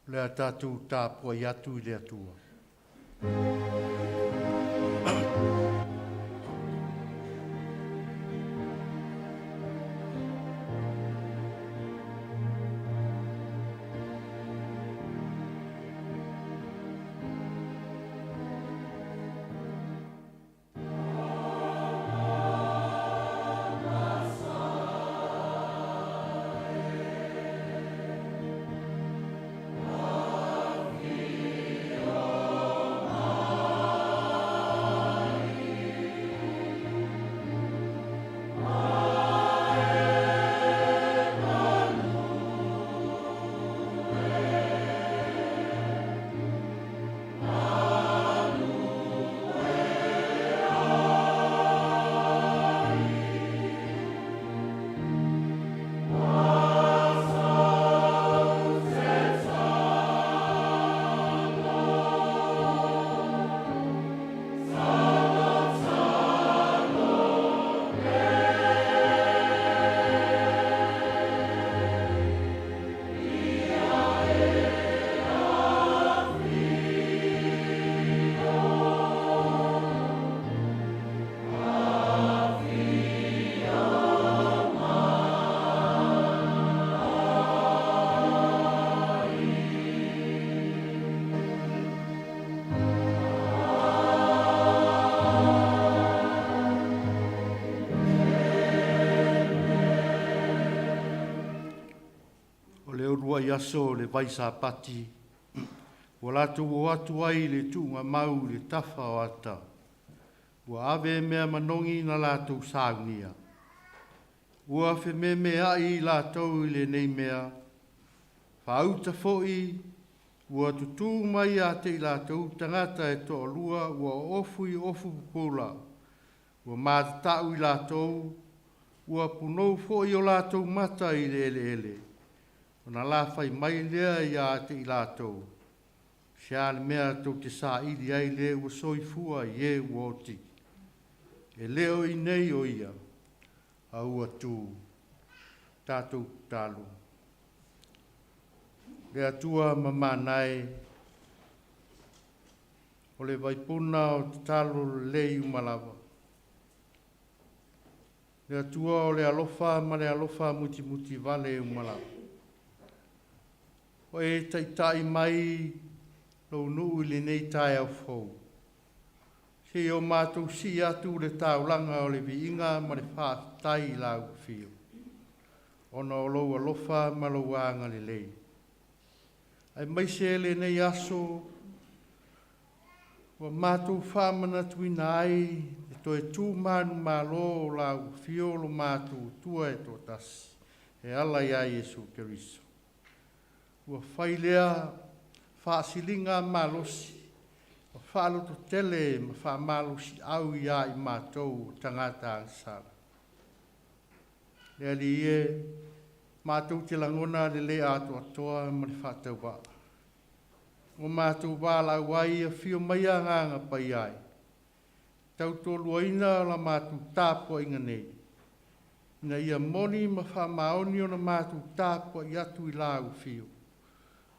O le a tatou tapuai atu i le Atua. O le uluai aso o le Vaisapati, ua latou o atu ai i le tuugamau i le tafa o ata, ua ave mea manogi na latou saunia. Ua fememeai i latou i lenei mea, faauta foi ua tutū mai ia te i latou tagata e toalua ua oofu i ofu pupula, ua matatau i latou, ua punou foi o latou mata i le eleele, ona lafai mai lea ia te i latou, se a le mea tou te saili ai le ua soifua i e ua oti? E le o i inei o ia, a ua tu. Tatou tatalo. Le Atua mamana e, o le vaipuna o tatalo lelei uma lava. Le Atua o le alofa ma le alofa mutimutivale uma lava. Ua e taitai mai lou nuu i lenei taeao fou, seia o matou sii atu le taulaga o le viiga ma le faafetai i lau afio, ona o lou alofa ma lou agalelei. Aemaise lenei aso ua matou faamanatuina ai le toe tu manumalo o lau afio lo matou Atua e toatasi, e ala ia Iesu Keriso. Ua fai lea faasiligamalosi ma faalototele ma faamalosiau ia i matou o tagata agasala. Le Alii e, matou te lagona le le atoatoa ma le faatauvaa, ua matou valaau ai, afio maia Agaga Paia e, tautoaluaina la matou tapuaiga nei, ina ia moni ma faamaoni ona matou tapuai atu i lau afio,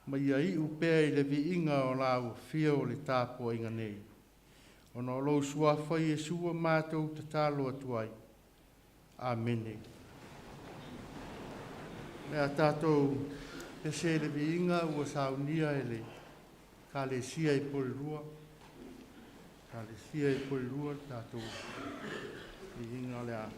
ma ia iu pea i le viiga o lau afio le tapuaiga nei. Ona o lou suafa Iesu ua matou tatalo atu ai. Amene. O le a tatou pese i le viiga ua saunia e le Ekalesia i Porirua. Ekalesia i Porirua le tatou viiga o le a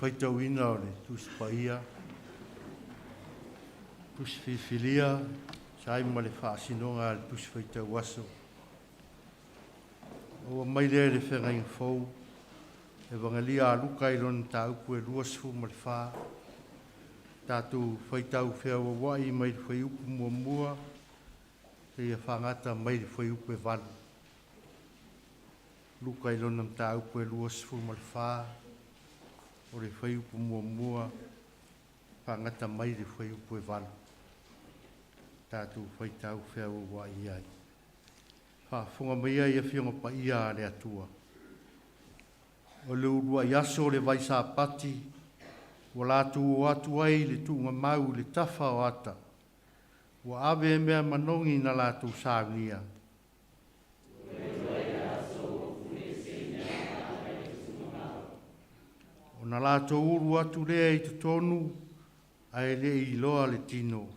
Faitauina o le Tusi Paia, Tusi Filifilia, sa ai ma le faasinoga a le Tusi Faitau Aso. Ua mai lea i le Feagaiga Fou, Evagelia a Luka i lona mataupu e 24, tatou faitau feauauai mai le fuaiupu 1 seia fagata mai le fuaiupu e 8. Luka i lona mataupu e 24, o le fuaiupu 1 faagata mai le fuaiupu e 8. Tatou faitau feauauai ai. Faafofoga mai ai Afioga Paia a le Atua. O le uluai aso o le vai Sapati, ua latou o atu ai i le tuugamau i le tafa o ata, ua ave mea manogi na latou saunia. Ona latou ulu atu lea i totonu, ae le i iloa le tino.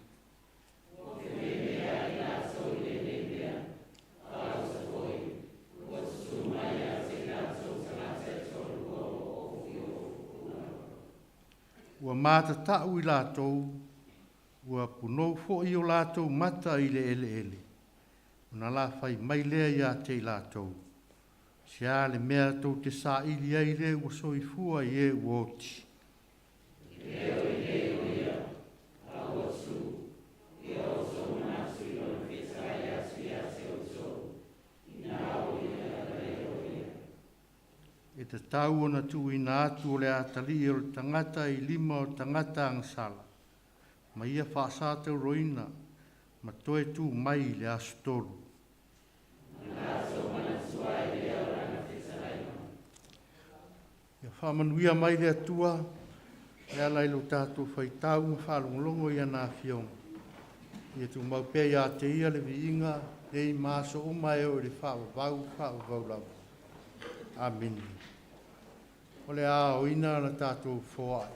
Ua matatau i latou, ua punou foi o latou mata i le eleele, ona lafai mai lea ia te i latou, se a le mea tou te saili ai le ua soifua i e ua oti? E tatau ona tuuina atu o le atalii o le tagata i lima o tagata agasala, ma ia faasatauroina, ma toe tu mai i le aso tolu. Ia faamanuia mai le Atua e ala i lo tatou faitau ma faalogologo i ana afioga. Ia tumau pea ia te ia le viiga, nei ma aso uma e oo i le faavavau, faavavau lava. Amene. O le a aoina la tatou foai.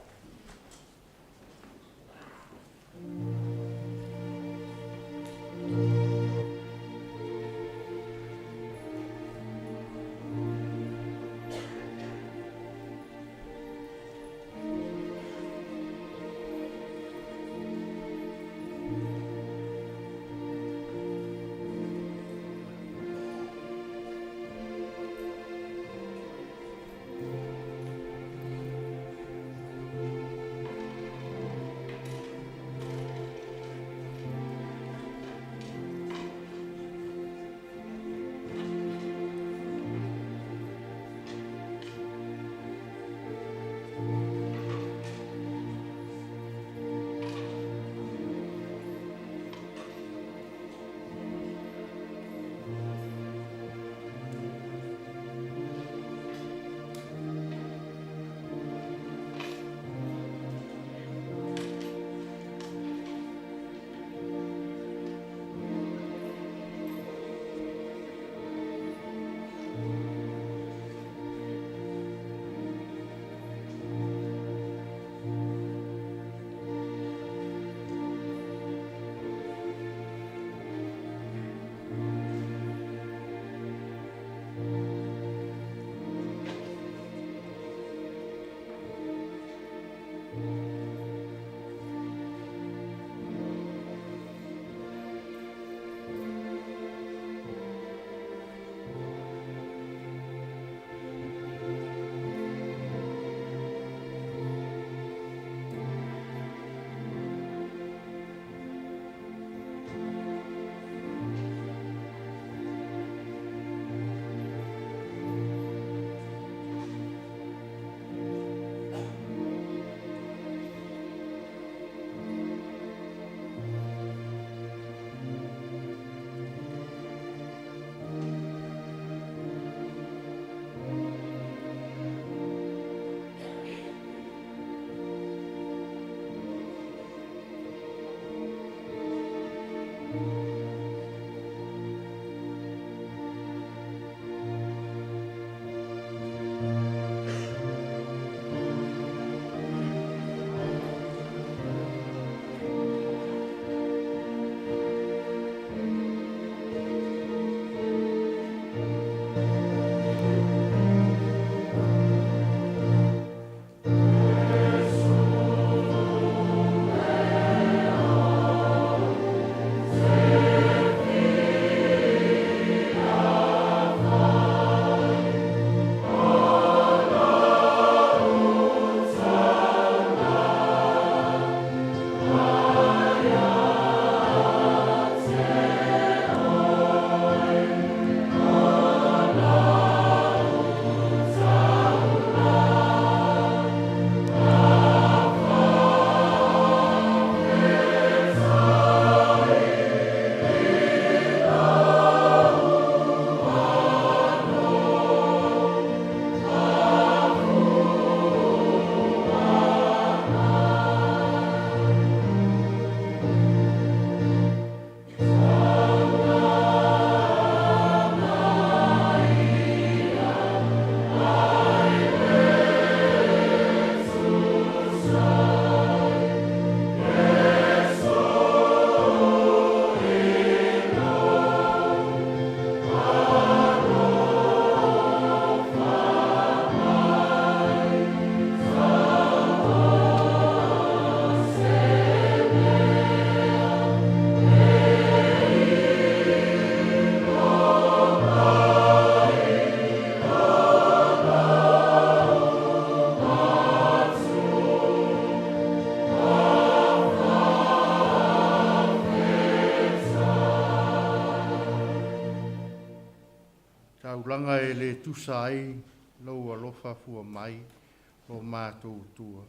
Taulaga e le tusa ai lou alofa fua mai lo matou Atua.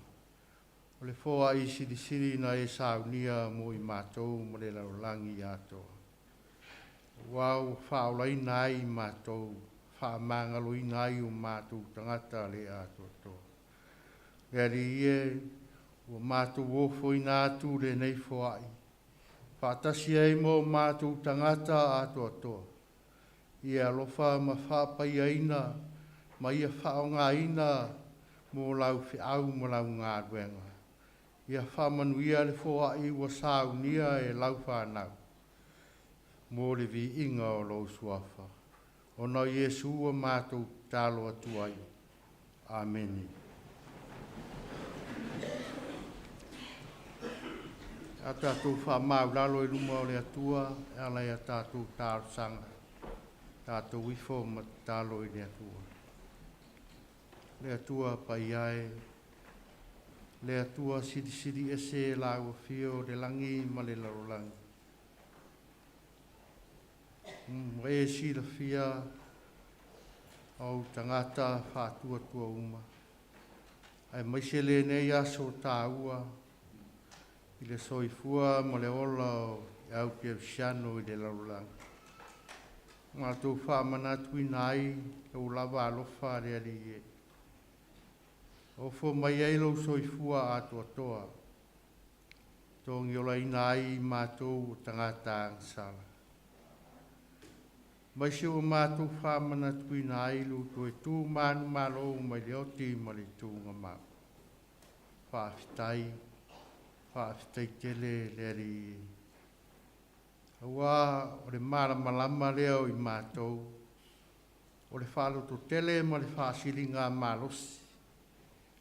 O le foai silisili na e saunia mo i matou ma le lalolagi atoa. Aua ua faaolaina ai i matou, faamagaloina ai o matou tagata le atoatoa. Le Alii e, ua matou ofoina atu lenei foai, faatasi ai ma o matou tagata atoatoa, ia alofa ma faapaiaina ma ia faaaogaina mo lau feau ma lau galuega. Ia faamanuia le foai ua saunia e lau fanau, mo le viiga o lou suafa. Ona o Iesu ua matou tatalo atu ai. Amene. A tatou faamaulalo i luma o le Atua e ala i a tatou talosaga, tatou ifo ma tatalo i le Atua. Le Atua paia e, le Atua silisili ese lau afio o le lagi ma le lalolagi. Ua e silafia ou tagata faatuatua uma, aemaise lenei aso taua i le soifua ma le ola o le au kerisiano i le lalolagi. Matou faamanatuina ai lou lava alofa le Alii e. Ofo mai ai lou soifua atoatoa, togiolaina ai i matou o tagata agasala. Aemaise ua matou faamanatuina ai lou toe tu manumalo mai le oti ma le tuugamau. Faafetai, faafetai tele le Alii. Aua o le malamalama lea o i matou, o le faalototele ma le faasiligamalosi,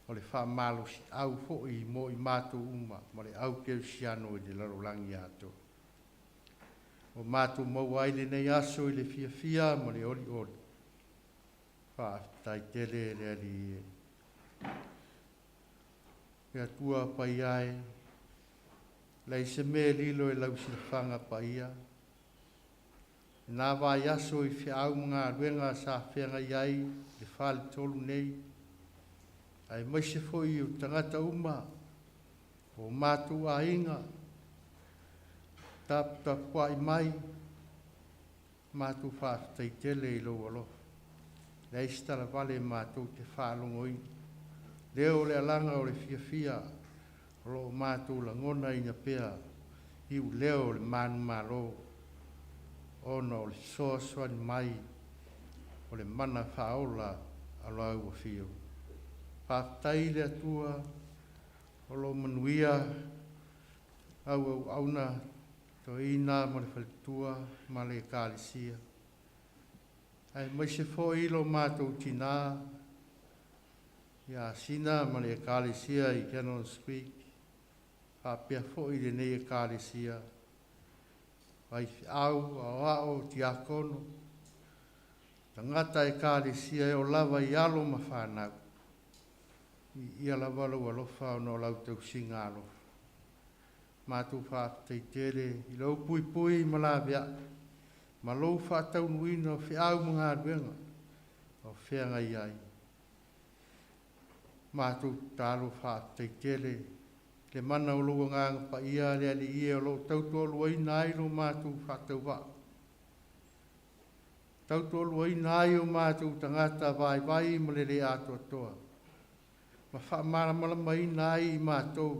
o le faamalosiau foi mo i matou uma ma le au kerisiano i le lalolagi atoa. Ua matou maua ai lenei aso i le fiafia ma le olioli. Faafetai tele le Alii e. Le Atua paia e, leai se mea e lilo i lau silafaga paia. I na vaiaso i feau ma galuega sa feagai ai le faletolu nei, aemaise foi o tagata uma, o matou aiga, taputapuai mai, matou faafetai tele i lou alofa. Leai se talavale matou te faalogoina. Leo o le alaga o le fiafia, o lo o matou lagonaina pea iuleo o le manumalo, ona o le fesoasoani mai o le mana faaola a lau afio. Faafetai i le Atua o lo o manuia lau auauna toeaina ma le faletua ma le ekalesia. Aemaise foi lo matou tinā ia Sina ma le ekalesia i Cannons Creek, faapea foi lenei ekalesia, faifeau, aoao, tiakono, tagata ekalesia e oo lava i alo ma fanau. Viia lava lou alofa ona o lau tausiga alofa. Matou faafetai tele i lou puipui ma laveai, ma lou faataunuuina o feau ma galuega o feagai ai. Matou tatalo faafetai tele le mana o lou Agaga Paia le Alii e o lo o tautoaluaina ai lo matou faatauvaa, tautoaluaina ai o matou tagata vaivai ma le le atoatoa, ma faamalamalamaina ai i matou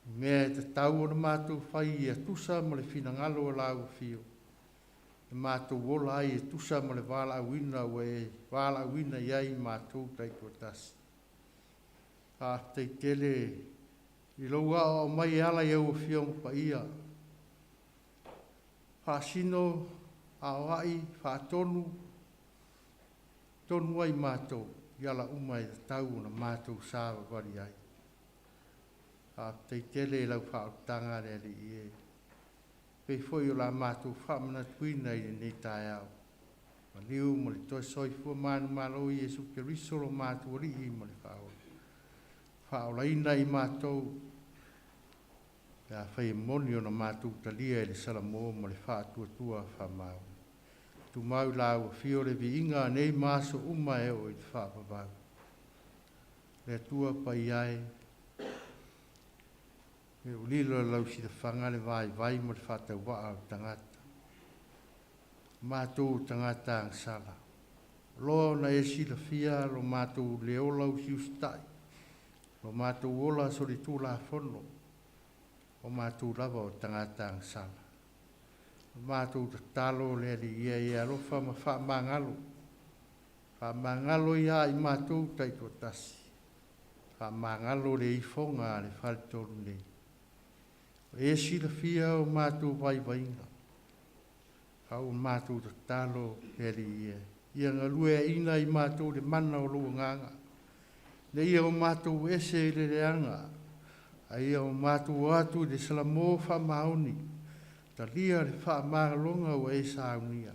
i mea e tatau ona matou fai ia tusa ma le finagalo o lau afio, e matou ola ai e tusa ma le valaauina ua e valaauina i ai matou taitoatasi. Faafetai tele i lou aoao mai e ala i au Afioga Paia, faasino, aoai, faatonu, tonu ai matou i ala uma e tatau ona matou savavali ai. Faafetai tele i lau faaolataga le Alii e, pei foi o la matou faamanatuina i lenei taeao. Maliu ma le toe soifua manumalo i Iesu Keriso lo matou Alii ma le Faaola. Faaolaina i matou, pe afai e moni ona matou talia i le salamo ma le faatuatua faamaoni. Tumau i Lau Afio le viiga nei ma aso uma e oo i le faavavau. Le Atua paia e, e o lilo i lau silafaga le vaivai ma le faatauvaa o le tagata. Matou tagata agasala. Loa ona e silafia lo matou le ola usiusitai, lo matou ola solitulafono, o matou lava o tagata agasala. O matou tatalo le Alii ia e alofa ma faamagalo, faamagalo ia i matou taitoatasi, faamagalo le ifoga a le faletolu nei. O e silafia o matou vaivaiga, a o matou tatalo le Alii ia, ia galueaina i matou le mana o lou agaga, ne ia o matou ese i le leaga, a ia o matou atu i le salamo faamaoni, talia le faamagaloga ua e saunia,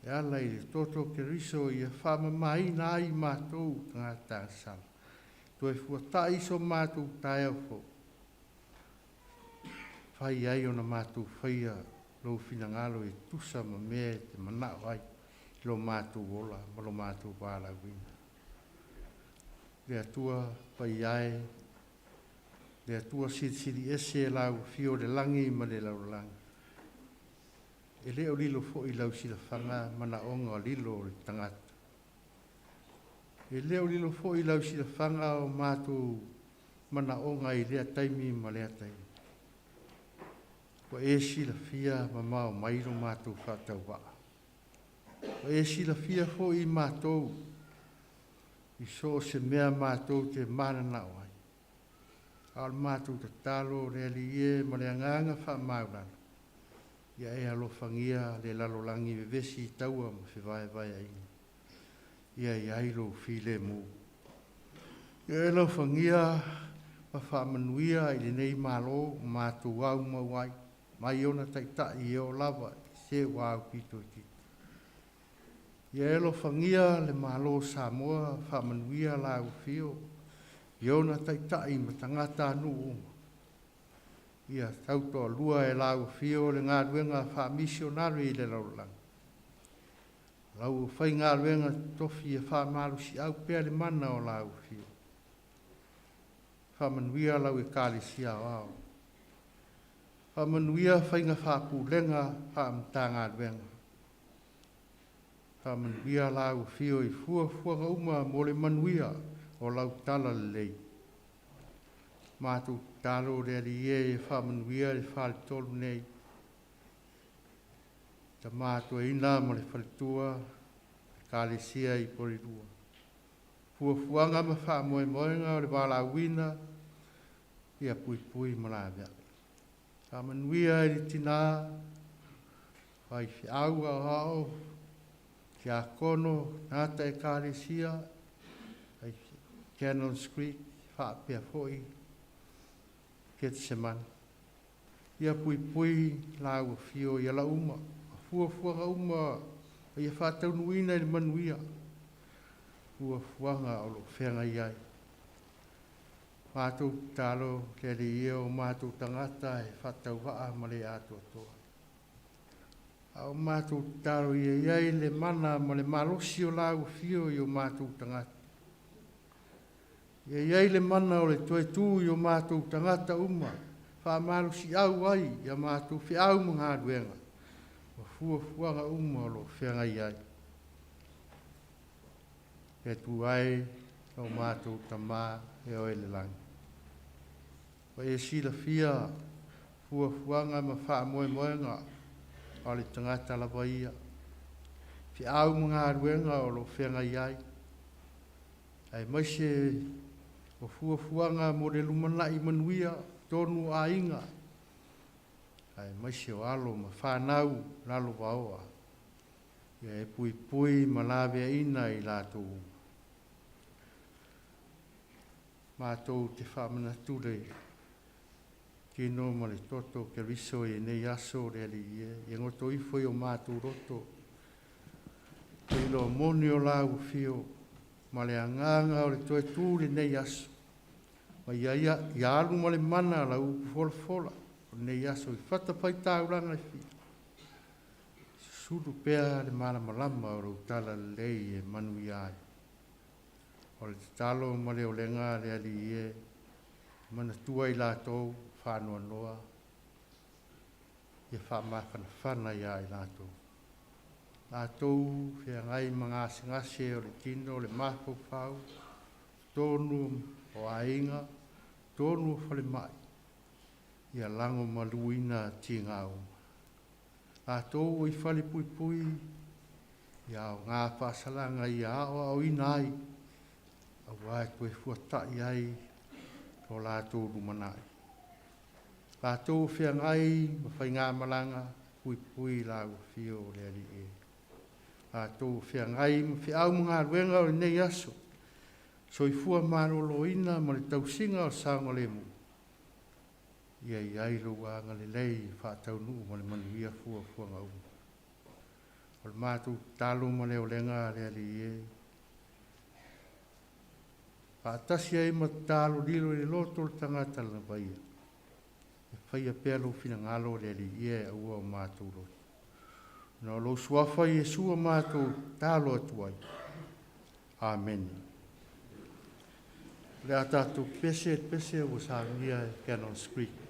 e ala i le toto Keriso ia faamamaina ai matou tagata agasala. Toe fuatai so matou taeao fou, fai ai ona matou faia lou finagalo e tusa ma mea e te manao ai, i lo matou ola ma lo matou valaauina. Le Atua paia e, le Atua silisili ese lau afio i le lagi ma le lalolagi. E le o lilo foi lau silafaga manaoga lilo o le tagata. E le o lilo foi lau silafaga o matou manaoga i lea taimi ma lea taimi. Ua e silafia mamao mai lo matou faatauvaa. Ua e silafia foi i matou i so o se mea matou te mananao ai. A o le matou tatalo le Alii e ma le agaga faamaulalo, ia e alofagia le lalolagi vevesi i taua ma fevaevaeaiga. Ia i ai lou filemu. Ia e alofagia ma faamanuia i lenei Malo matou au mau ai, mai ona taitai e oo lava i se ua aupito itiiti. Ia e alofagia le Malo o Samoa, faamanuia lau afio i ona taitai ma tagatanuu uma. Ia tautoalua e lau afio le galuega faamisionare i le lalolagi. Lau aufaigaluega totofi e faamalosiau pea le mana o lau afio. Faamanuia lau Ekalesia Aoao. Faamanuia faiga faapulega faa-Matagaluega. Faamanuia lau afio i fuafuaga uma mo le manuia o lau talalelei. Matou tatalo le Alii e, ia faamanuia le faletolu nei. Tama Toeaina ma le faletua, Ekalesia i Porirua. Fuafuaga ma faamoemoega o le valaauina, ia puipui ma laveai. Faamanuia i le tina, faifeau aoao, tiakono, tagata Ekalesia, Cannon Street, faapea foi Getsemane. Ia puipui lau afio i ala uma, fuafuaga uma ia faataunuuina i le manuia, fuafuaga o lo o feagai ai. Matou tatalo le Alii e, o matou tagata e faatauvaa ma le atoatoa. A o matou tatalo ia i ai le mana ma le malosi o lau afio i o matou tagata. Ia i ai le mana o le toe tu i o matou tagata uma, faamalosiau ai ia matou feau ma galuega, ma fuafuaga uma o lo o feagai ai. Le Atua e, o matou Tama e oe le lagi. Ua e silafia fuafuaga ma faamoemoega o le tagata lava ia, feau ma galuega o lo o feagai ai, aemaise o fuafuaga mo le lumanai manuia tonu o aiga, aemaise o alo ma fanau lalovaoa, ia e puipui ma laveaina i latou uma. Matou te faamanatu le tino ma le toto o Keriso i lenei aso le Alii e, ia goto ifo i o matou loto, le iloa moni o lau afio ma le agaga o le toe tu i lenei aso. Ma ia, ia, ia alu ma le mana lau upu folafola o lenei aso i fatafaitaulaga e fia. Sulu pea le malamalama o lou talalelei e manuia ai. O le tatalo ma le olega a le Alii e, manatua i latou faanoanoa, ia faamafanafana ia i latou. Latou feagai ma gasegase o le tino, le mafaufau, totonu o aiga, totonu o falemai, ia lagomaluina tiga uma. Latou ua i falepuipui, ia aoga faasalaga ia aoaoina ai, aua e toe fuatai ai lo latou lumanai. Latou o feagai ma faigamalaga, puipui lau afio o le Alii e. Latou o feagai ma feau ma galuega o lenei aso, soifua maloloina ma le tausiga o le saogalemu, ia i ai lou agalelei e faataunuu ma le manuia fuafuaga uma. O le matou tatalo ma le olega a le Alii e, faatasi ai ma tatalo lilo i le loto o le tagata lavaia, e faia pea lou finagalo le Alii e, aua o matou loto. Na o lou suafa Iesu a matou tatalo atu ai. Amene. O le a tatou pese pese ua saunia e Cannons Creek.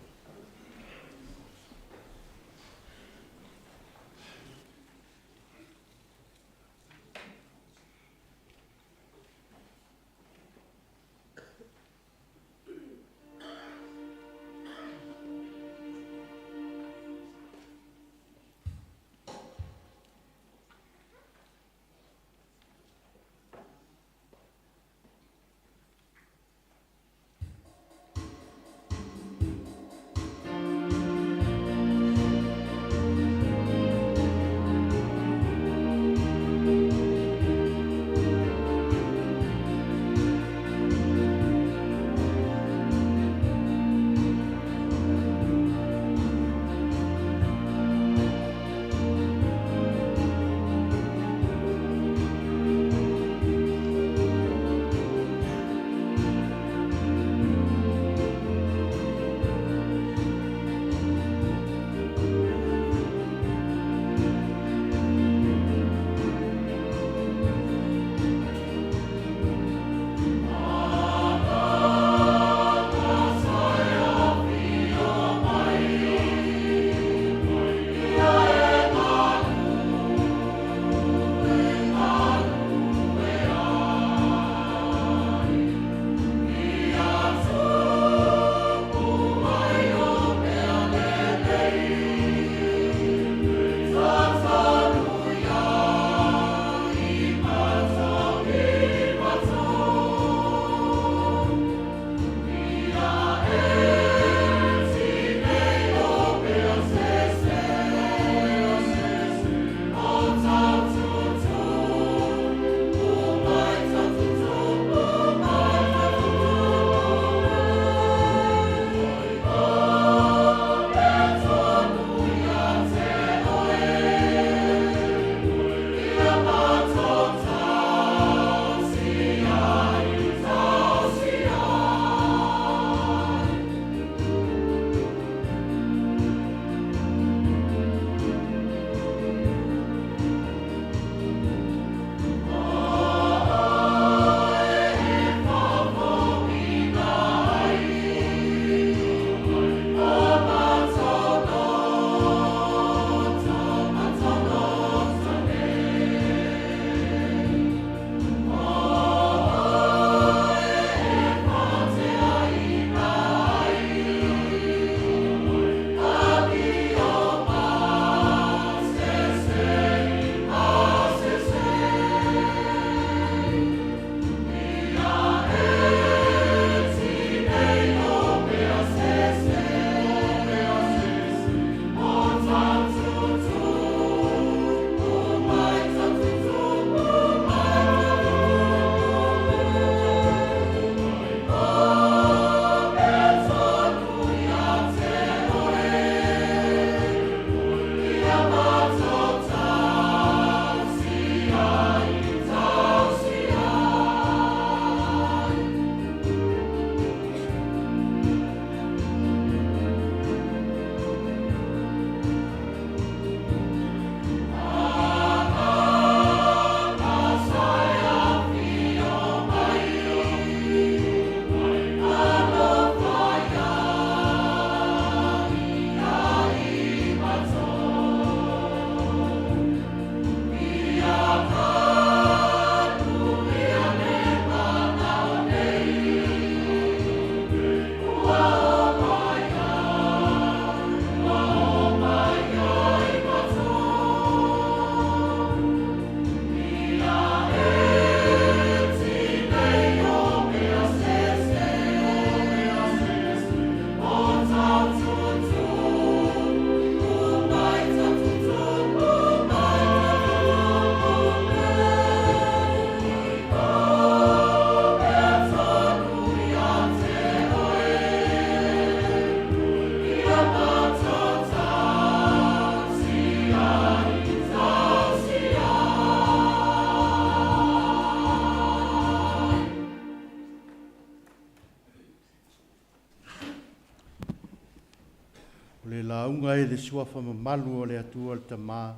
le lauga i le suafa mamalu o le Atua le Tama,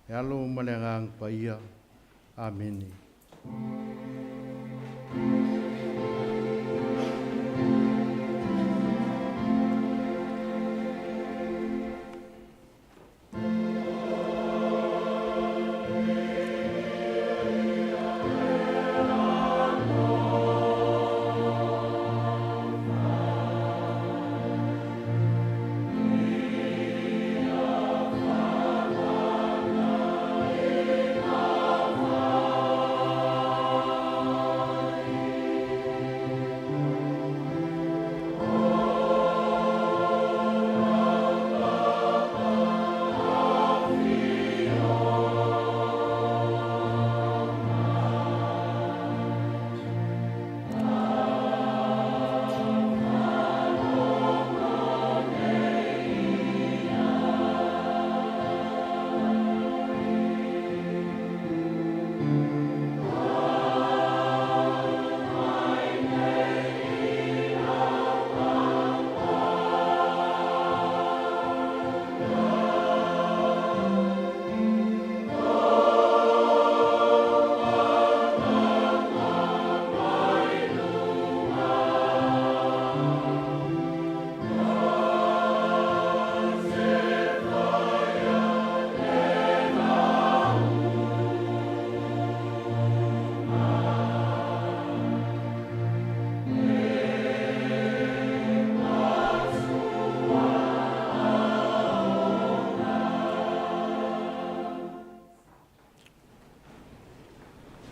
le Alo ma le Agaga Paia. Amene.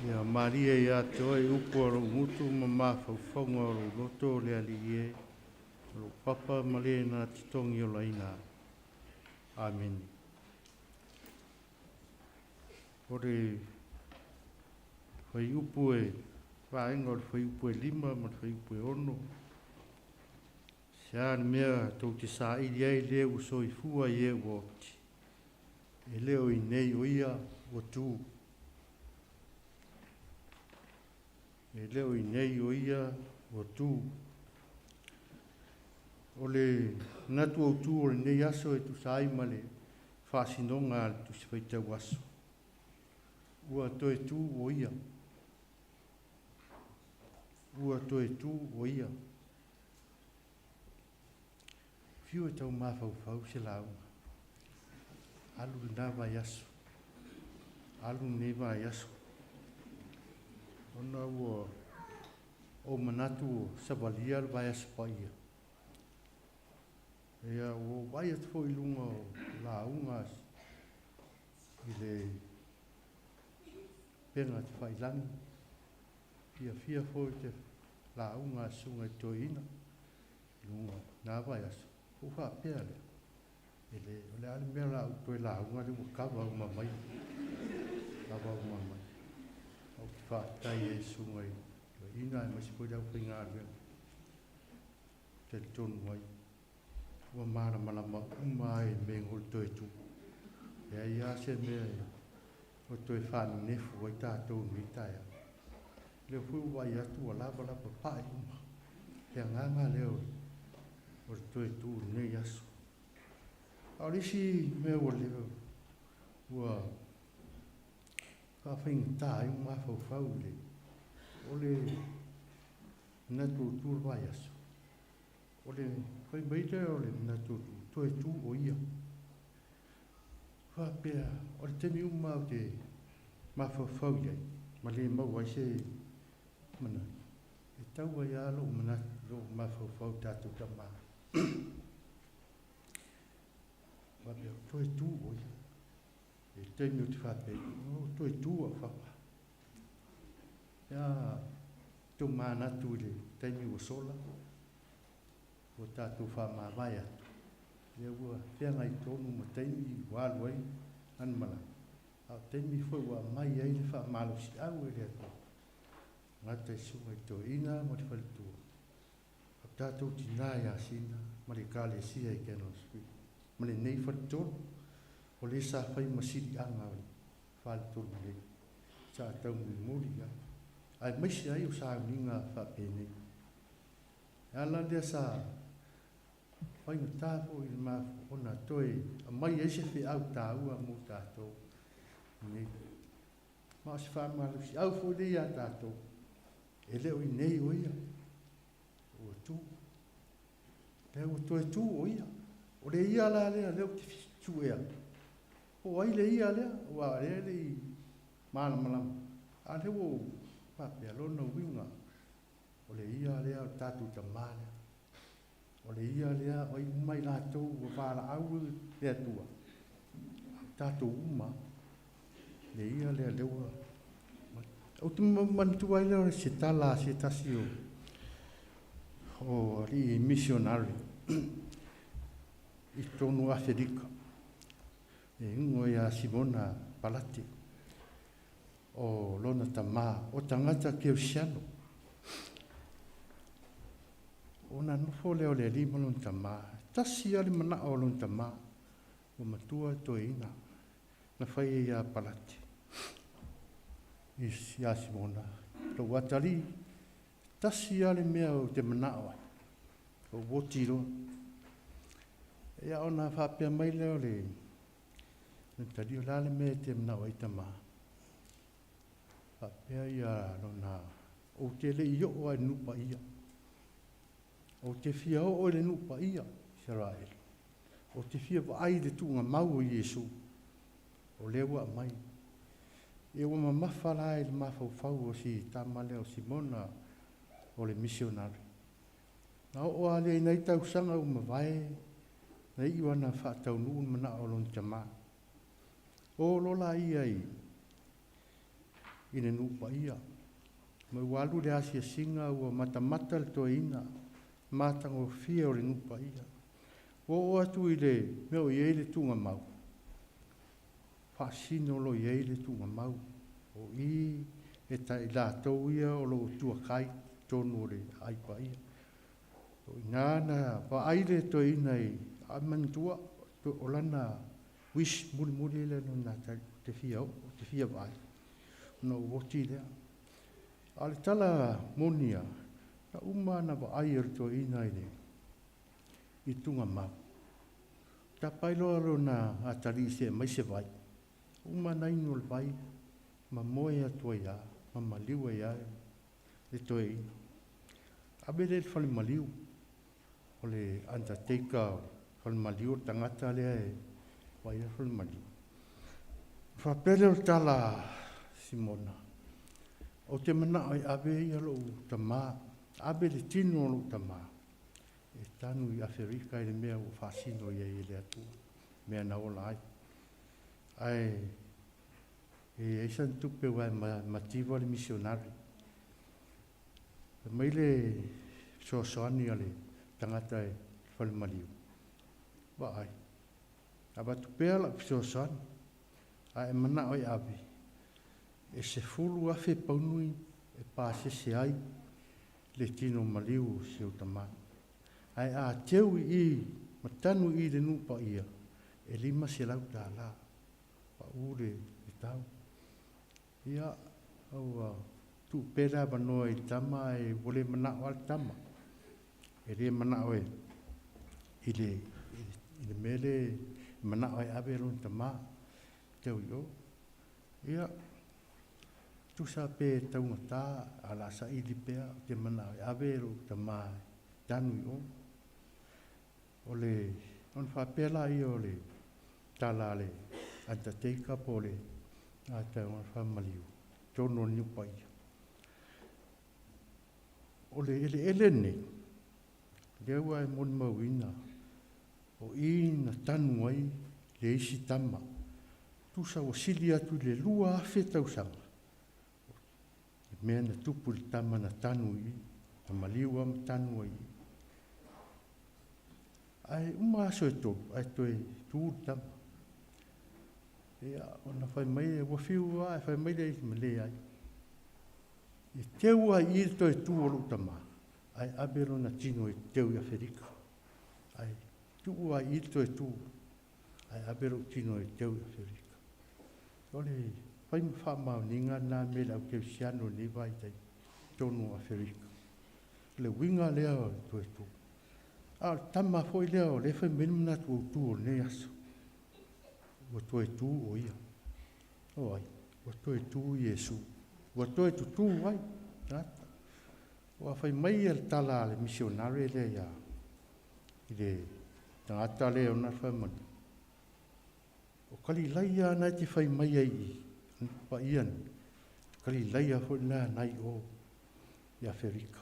Ia malie ia te oe upu a lou gutu ma mafaufauga o lou loto le Alii e, o lou papa ma le na te togiolaina. Amene. O le fuaiupu e vaega o le fuaiupu e 5 ma le fuaiupu e 6. Se a le mea tou te saili ai le ua soifua i e ua oti. E le o i nei o ia ua tu. E le o i nei o ia ua tu. O le manatu autu o lenei aso e tusa ai ma le faasinoga a le Tusi Faitau Aso. Ua toe tu o ia. Ua toe tu o ia. Fiu e tau mafaufau se lauga. Alu lena vaiaso. Alu lenei vaiaso. Ona ua ou manatu ua savalia le vaiaso paia. Ia, ua ou vaai atu foi i luga o lauga i le upega tafailagi. Fiafia foi te lauga a susuga i toeaina i luga o lena vaiaso. Ua faapea lea, e le, o le a le mea o le a ou toe lauga lea ua kava uma mai. Kava uma mai. Ou te faafetai ai i susuga i toeaina aemaise foi le aufaigaluega. Talitonu ai, ua malamalama uma ai i mea o le toe tu. Leai lava se mea o toe faanenefu ai tatou i lenei taeao. Lea foi ua vaai atu ua lavalava pae uma. Le agaga lea o le toe tu i lenei aso. A o le isi mea ua leva ua faafaigata ai mafaufau i le o le manatu autu o le vaiaso. O le fai mai lea o le manatu autu, toe tu o ia. Faapea, o le taimi uma ou te mafaufau i ai, ma le maua ai se manatu, e tau ai lava lou manatu, lou mafaufau i tatou tama. Faapea, toe tu o ia. E le taimi ou te faapea, o toe tu au faapea. Ia, tou manatu i le taimi ua sola, ua tatou faamavae atu, lea ua feagai tonu ma taimi ua alu ai lana malaga. A o taimi foi ua aumai ai le faamalosiau e le Atua. Gata i susuga i toeaina ma le faletua, o tatou tina ia Sina ma le Ekalesia i Cannon Street, ma lenei faletolu, o le sa fai ma siliaga o le faletolu nei. Sa tau mulimuli ai. Aemaise ai o sauniga faapenei. E ala lea sa Faigata foi i le mafua ona toe aumai ai se feau taua mo tatou nei. Ma o se faamalosiau foi lea ia tatou, e le o i inei o ia, ua tu. Lea ua toe tu o ia. O le ia la lea, lea ou te suea. Po o ai le ia lea, aua o lea e le i malamalama. A o lea ua ou faapea, lona uiga, o le ia lea o le tatou Tama lea. O le ia lea o ai uma i latou ua valaau le Atua, tatou uma, le ia lea lea ua. Ou te manatua ai lea o se tala a se tasi o alii missionary i totonu o Aferika, e igoa ia Simona Palate, o lona tamā, o tagata kerisiano. Ona nofo lea o le alii ma lona tamā, tasi lava le manao o lona tamā, ua matua le toeaina, na fai ai ia Palate, ia Simona, lou atalii, tasi lava le mea ou te manao ai, ou oti loa. Ia ona faapea mai lea o le atalii, o le a le mea e te manao ai tamā? Faapea ia lona, ou te le i oo lava i le nuu paia. Ou te fia oo i le nuu paia, Isaraelu. Ou te fia vaai i le tuugamau o Iesu, o lea ua aumai. Ia ua mamafa la i le mafaufau o si tama lea o Simona o le misionari. Na oo lava lea i nai tausaga ua mavae, na iu lava ina faataunuu le manao o lona tamā. O loa laia i le nuu paia, ma ua alu le asiasiga ua matamata le toeaina, matagofie o le nuu paia. Ua oo atu i le mea o i ai le tuugamau, faasino loa i ai le tuugamau. O i e i latou ia o lo o tour guide i totonu o le aai paia. O i ina na vaai le toeaina i, a manatua, o lana wish mulimuli lea na ou te fia oo, ou te fia vaai, ona ou oti lea. A o le tala moni lava, na uma ona vaai e le toeaina i le tuugamau, tapa ai loa lona atalii se i aumai se vai. Uma ona inu o le vai, ma moe atu ai lava, ma maliu ai lava le toeaina. Ave lea i le falemaliu, o le undertaker o le falemaliu, o le tagata lea e vaaia le falemaliu. Faapea lea o le tala a Simona, ou te manao e ave ia lou tamā, ave le tino o lou tamā, e tanu i Aferika i le mea ua faasino i ai e le Atua, mea na ola ai. Ae e i ai sana tupe aua e mativa le misionari. Fai mai le fesoasoani a le tagata i le falemaliu, vaai, avatu pea lau fesoasoani, ae manao e ave, e 10,000 pauni e pasese ai le tino maliu o si ou tamā. Ae a teu i i, ma tanu i le nuu paia, e $500, pau le tau. Ia, ua tuu pea le avanoa i le tama, ae ua le manao lava le tama. E le manao e i le mea lea e manao e ave lona tamā, teu i o. Ia, tusa pe taugata, a o le a saili pea, ou te manao e ave lou tamā tanu i o. O le, ona faapea laia o le tala a le undertaker po o le tagata e ona le falemaliu, totonu o le nuu paia. O le eleele lenei, lea ua e molimauina, o i na tanu ai le isi tama. Tusa ua sili atu i le 2,000 tausaga, le mea na tupu i le tama na tanu i i, na maliu lava ma tanu ai i i. Ae uma aso e 3, ae toe tu le tama. Ia, ona fai mai, ua fiu lava, ae fai mai le isi, leai. E teu lava i i le toe tu o lou tamā, ae ave lona tino e teu i Aferika. Ae tuu lava i i le toe tu, ae ave lou tino e teu i Aferika. O le fai ma faamaoniga lena me le au kerisiano i lenei vaitaimi, totonu o Aferika. O le uiga lea o le toe tu. A o le tama foi lea o lea e fai mai le manatu autu o lenei aso. Ua toe tu o ia. O ai? Ua toe tu Iesu. Ua toe tutū ai. Tagata. Ua fai mai le tala a le misionare lea ia i le tagata lea ona fai mai. O Kalilaia na e te fai mai ai i paia nei. Kalilaia foi na nai o i Aferika.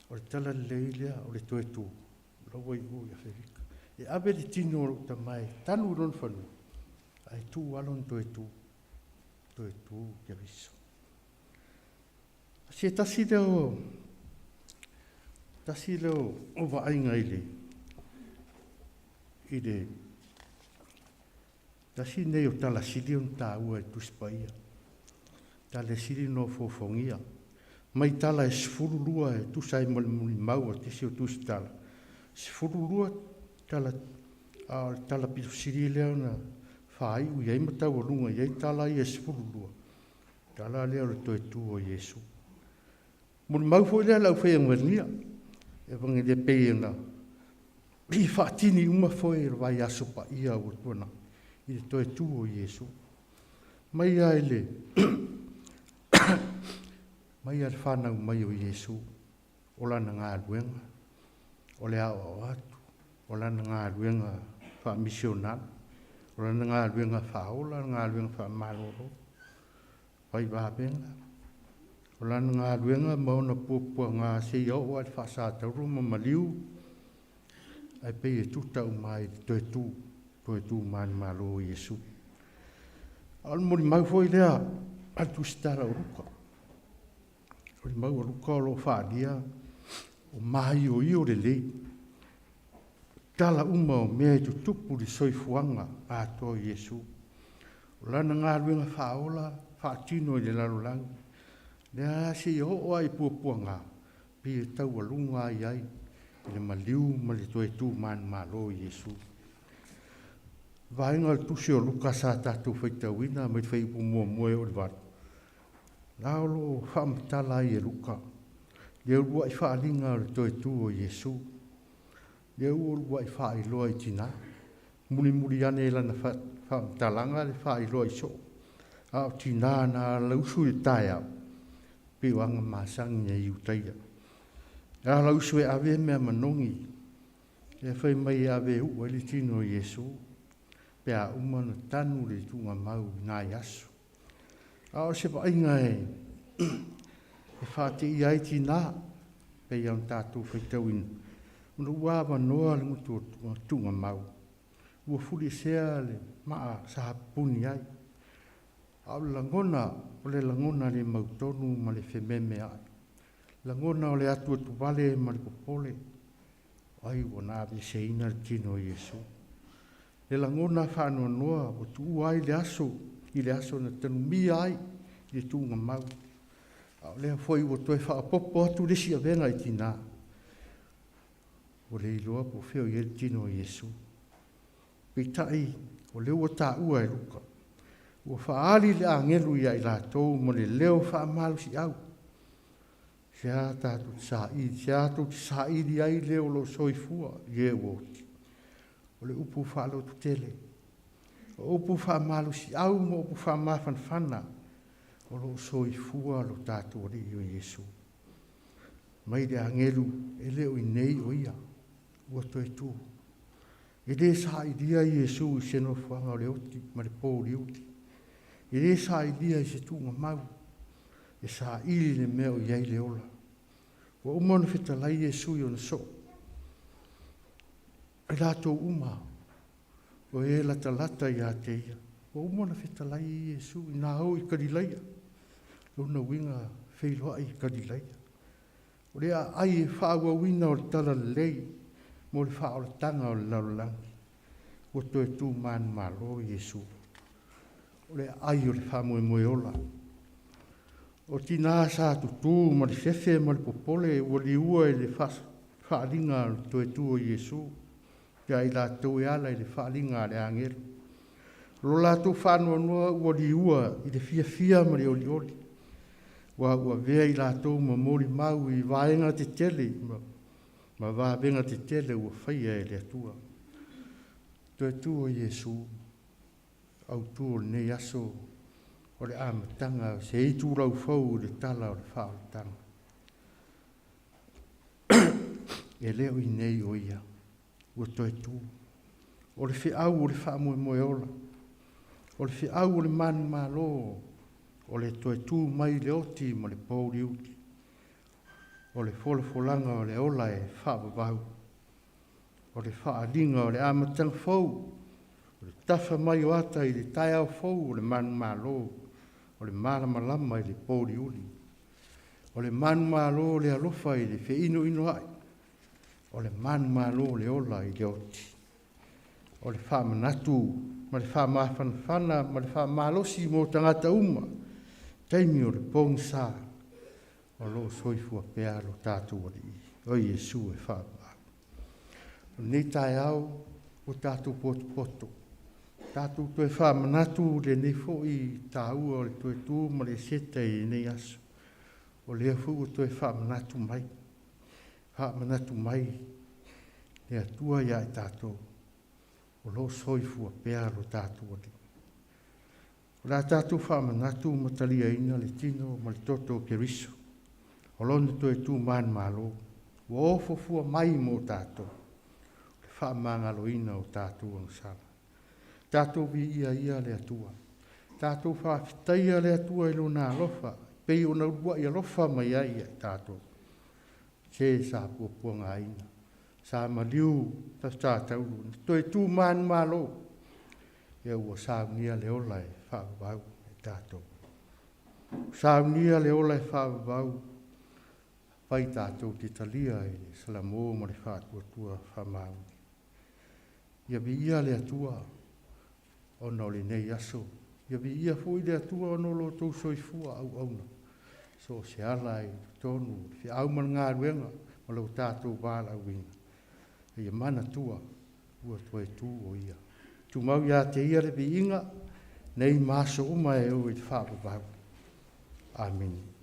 O le tala lelei lea o le toe tu, la ua i o i Aferika. E ave le tino o lou tama e tanu i lona fanua, ae tu lava lona toe tu, toe tu Keriso. Se tasi lea o vaaiga i le tasi nei o tala sili ona taua e Tusi Paia. Tala sili ona ofoofogia. Mai tala e 12 e tusa ai ma le mulimau a tisi o tusitala. 12 tala, a o le tala pito sili lea ona faaiu i ai ma taualuga i ai tala ia e 12. Tala lea o le toe tu o Iesu. Mulimau foi lea le aufai evangelia. Evangelia pei ona i faatini uma foi le vaiaso paia ua tuanai i le toe tu o Iesu. Mai lava i le mai lava le fanau mai o Iesu, o lana galuega, o le aoao atu, o lana galuega faamisionare, o lana galuega faaola, galuega faamalolo, faivavega, o lana galuega ma ona puapuaga seia oo lava i le faasatauro ma maliu, ae pei e tuta uma ai i le toe tu manumalo o Iesu. A o le molimau foi lea a le tusitala o Luka. O le mau a Luka o lo o faaalia o maioio lelei tala uma o mea e tutupu i le soifuaga atoa o Iesu. O lana galuega faaola faatino i le lalolagi, lea seia oo lava i puapuaga, pei e taualuga ai ai i le maliu ma le toe tu manumalo o Iesu. Vaega o le tusi o Luka sa tatou faitauina mai le fuaiupu 1 e oo i le 8, la o lo o faamatala ai e Luka le uluai faaaliga o le toe tu o Iesu, lea ua uluai faailoa i tina, mulimuli ane i lana faamatalaga le faailoa i soo, a o tina na alausu i le taeao, pei o aga masani a Iutaia. E alausu e ave mea manogi, e fai mai e ave e uu ai le tino o Iesu, pe a uma ona tanu le tuugamau i nai aso. A o se vaaiga e faateia ai tina, pei ona tatou faitauina, ona ua avanoa le gutu o tuugamau, ua fuliesea le maa sa pupuni ai. A o le lagona, o le lagona le mautonu ma le fememeai. Lagona o le atuatuvale ma le popole, ai ua na aveseina le tino o Iesu. Le lagona faanoanoa ua tuua ai le aso, i le aso na tanumia ai le tuugamau. A o lea foi ua toe faaopoopo atu le isi avega i tina. Ua le iloa po o fea o i ai le tino o Iesu. Peitai, o lea ua taua e Luka, ua faaali le agelu ia i latou ma le leo faamalosiau. Se a tatou saili, se a tou te saili ai le o lo o soifua i e ua oti. O le upu faalototele, o upu faamalosiau ma upu faamafanafana, o lo o soifua lo tatou Alii o Iesu. Mai le agelu e le o i nei o ia, ua toe tu. E le sailia Iesu i se nofoaga o le oti ma le pōliuli. E le sailia i se tuugamau, e saili le mea o i ai le ola. Ua uma ona fetalai Iesu i ona soo. I latou uma, o e latalata ia te ia. Ua uma ona fetalai Iesu i nā o i Kalilaia. Lona uiga feiloai i Kalilaia. O le aai e faaauauina o le tala lelei mo le faaolataga o le lalolagi. Ua toe tu manumalo Iesu. O le aai o le faamoemoe ola. O tina sa tutū ma le fefe ma le popole ua liua i le faaaliga o le toe tu o Iesu, ia i latou e ala i le faaaliga a le agelu. O lo latou faanoanoa ua liua i le fiafia ma le olioli, ua avea i latou ma molimau i vaega tetele ma vavega tetele ua faia e le Atua. Toe tu o Iesu, autū o lenei aso, o le amataga o se itulau fou i le tala o le faaolataga. E le o i inei o ia, ua toe tu. O le feau o le faamoemoe ola, o le feau o le manumalo, o le toe tu mai le oti ma le pouliuli, o le folafolaga o le ola e faavavau, o le faaaliga o le amataga fou, o le tafa mai o ata i le taeao fou o le manumalo, o le malamalama i le pouliuli, o le manumalo o le alofa i le feinoinoai, o le manumalo o le ola i le oti, o le faamanatu ma le faamafanafana ma le faamalosi mo tagata uma, taimi o le pogisa, o lo o soifua pea lo tatou Alii, o Iesu e faavavau. O lenei taeao ua tatou potopoto, tatou toe faamanatu lenei foi taua o le toe tu ma le eseta i lenei aso. O lea foi ua toe faamanatu mai, faamanatu mai le Atua ia i tatou, o lo o soifua pea lo tatou Alii. O le a tatou faamanatu ma taliaina le tino ma le toto o Keriso, o lona toe tu manumalo, ua ofofua mai mo tatou, le faamagaloina o tatou agasala. Tatou viia ia le Atua, tatou faafetaia le Atua i lona alofa, pei ona uluai alofa mai ai ia i tatou. Se sa puapuagaina, sa maliu tataulu, toe tu manumalo, ia ua saunia le ola e faavavau e tatou. Saunia le ola e faavavau, fai tatou te talia i le salamo ma le faatuatua faamaoni. Ia viia le Atua ona o lenei aso. Ia viia foi le Atua ona o lo outou soifua auauna. So o se ala i totonu, le feau ma le galuega ma lo tatou valaauina. Ia manatua ua toe tu o ia. Tumau ia te ia le viiga, nei ma aso uma e oo i le faavavau. Amene.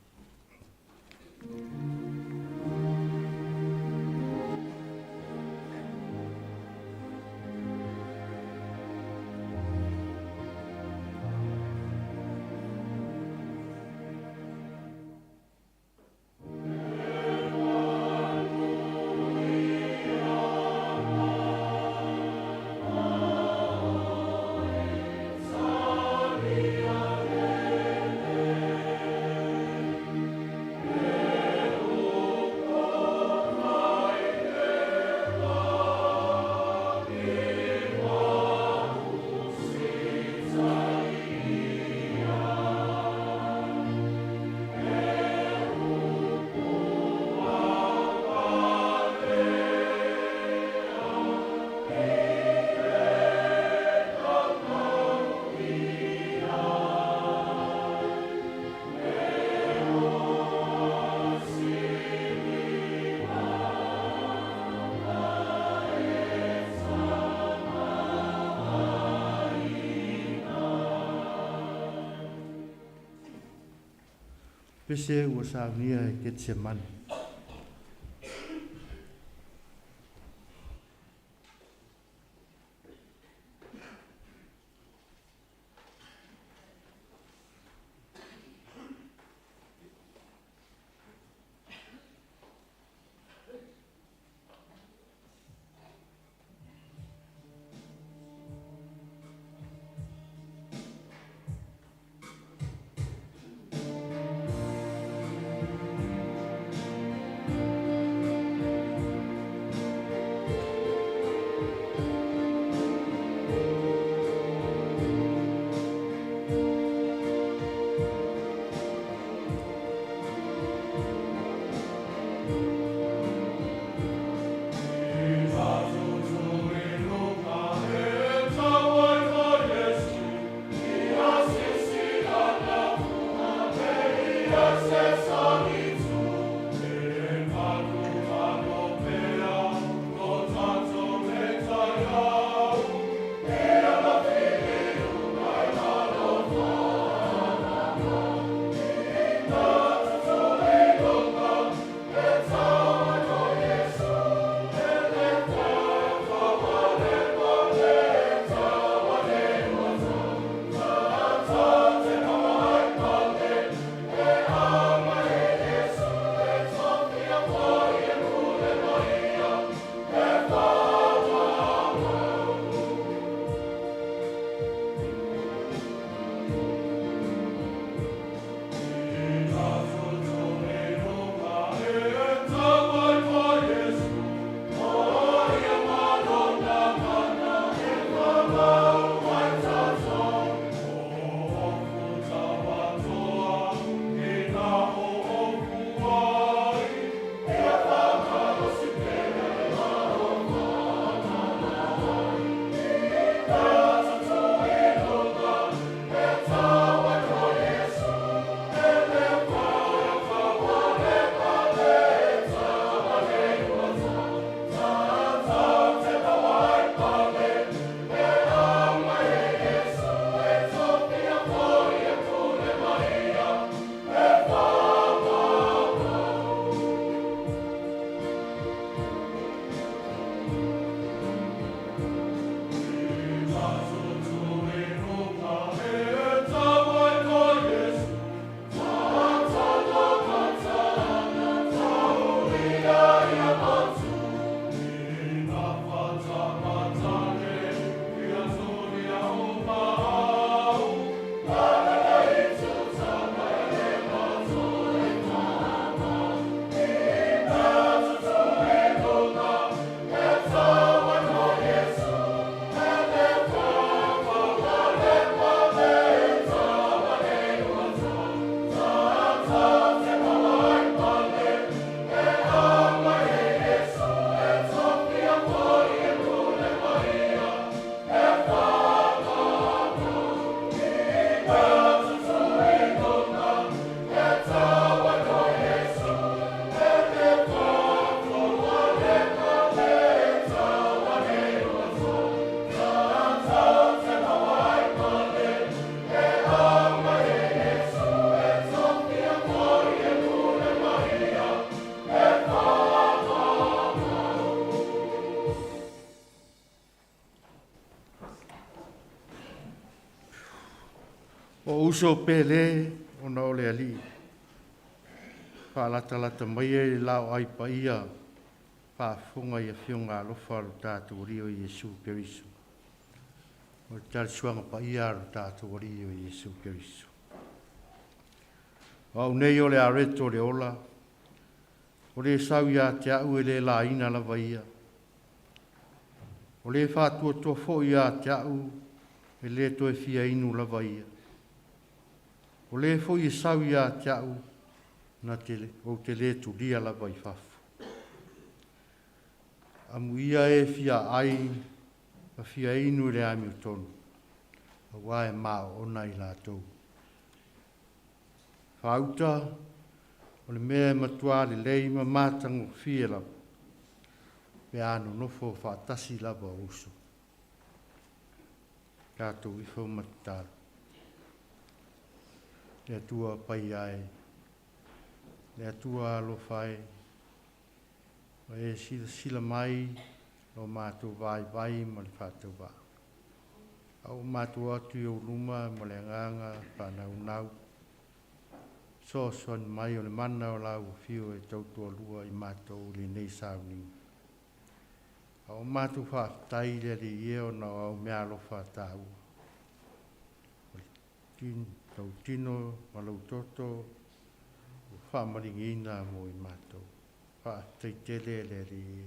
Pese ua saunia e Ketsemane. uso pele ona o le Alii, faalatalata maia i le laoai paia, faafofoga i Afioga alofa o lo tatou Alii o Iesu Keriso. O le talisuaga paia a lo tatou Alii o Iesu Keriso. O au nei o le areto o le ola, o le sau ia te au e le laina lava ia. O le faatuatua foi ia te au e le toe fia inu lava ia. O le foi e sau ia te au, na te, ou te le tulia lava i fafo. Amuia e fia ai ma fia inu i le amiotonu, auā e maoona i latou. Faauta, o le mea e matua lelei ma matagofie lava, pe a nonofo faatasi lava o uso. Tatou ifo ma tatalo. Le Atua paia e, le Atua alofa e, ua e silasila mai lo matou vaivai ma le faatauvaa. A ua matou atu i ou luma ma le agaga faanaunau, fesoasoani mai o le mana o lau afio e tautoalua i matou i lenei sauniga. A ua matou faafetai i le Alii e ona o au meaalofa taua. O le lou tino ma lou toto ua faamaligiina mo i matou. Faafetai tele le Alii e.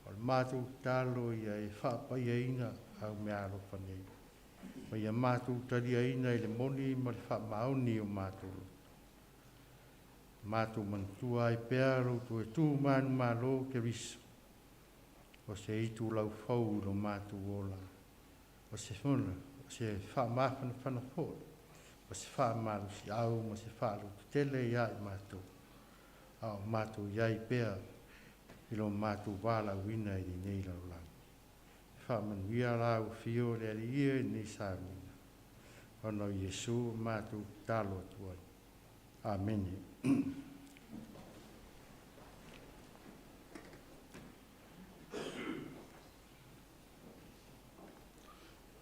O le matou tatalo ia e faapaiaina au meaalofa nei, ma ia matou taliaina i le moni ma le faamaoni o matou loto. Matou manatua ai pea lou toe tu manumalo Keriso, o se itulau fou i lo matou ola, o se fono, o se faamafanafana foi, o se faamalosiau ma se faalototele ia i matou, a o matou i ai pea i lo matou valaauina i lenei lalolagi. Faamanuia lau afio le Alii e i lenei sauniga, ona o Iesu matou tatalo atu ai. Amene.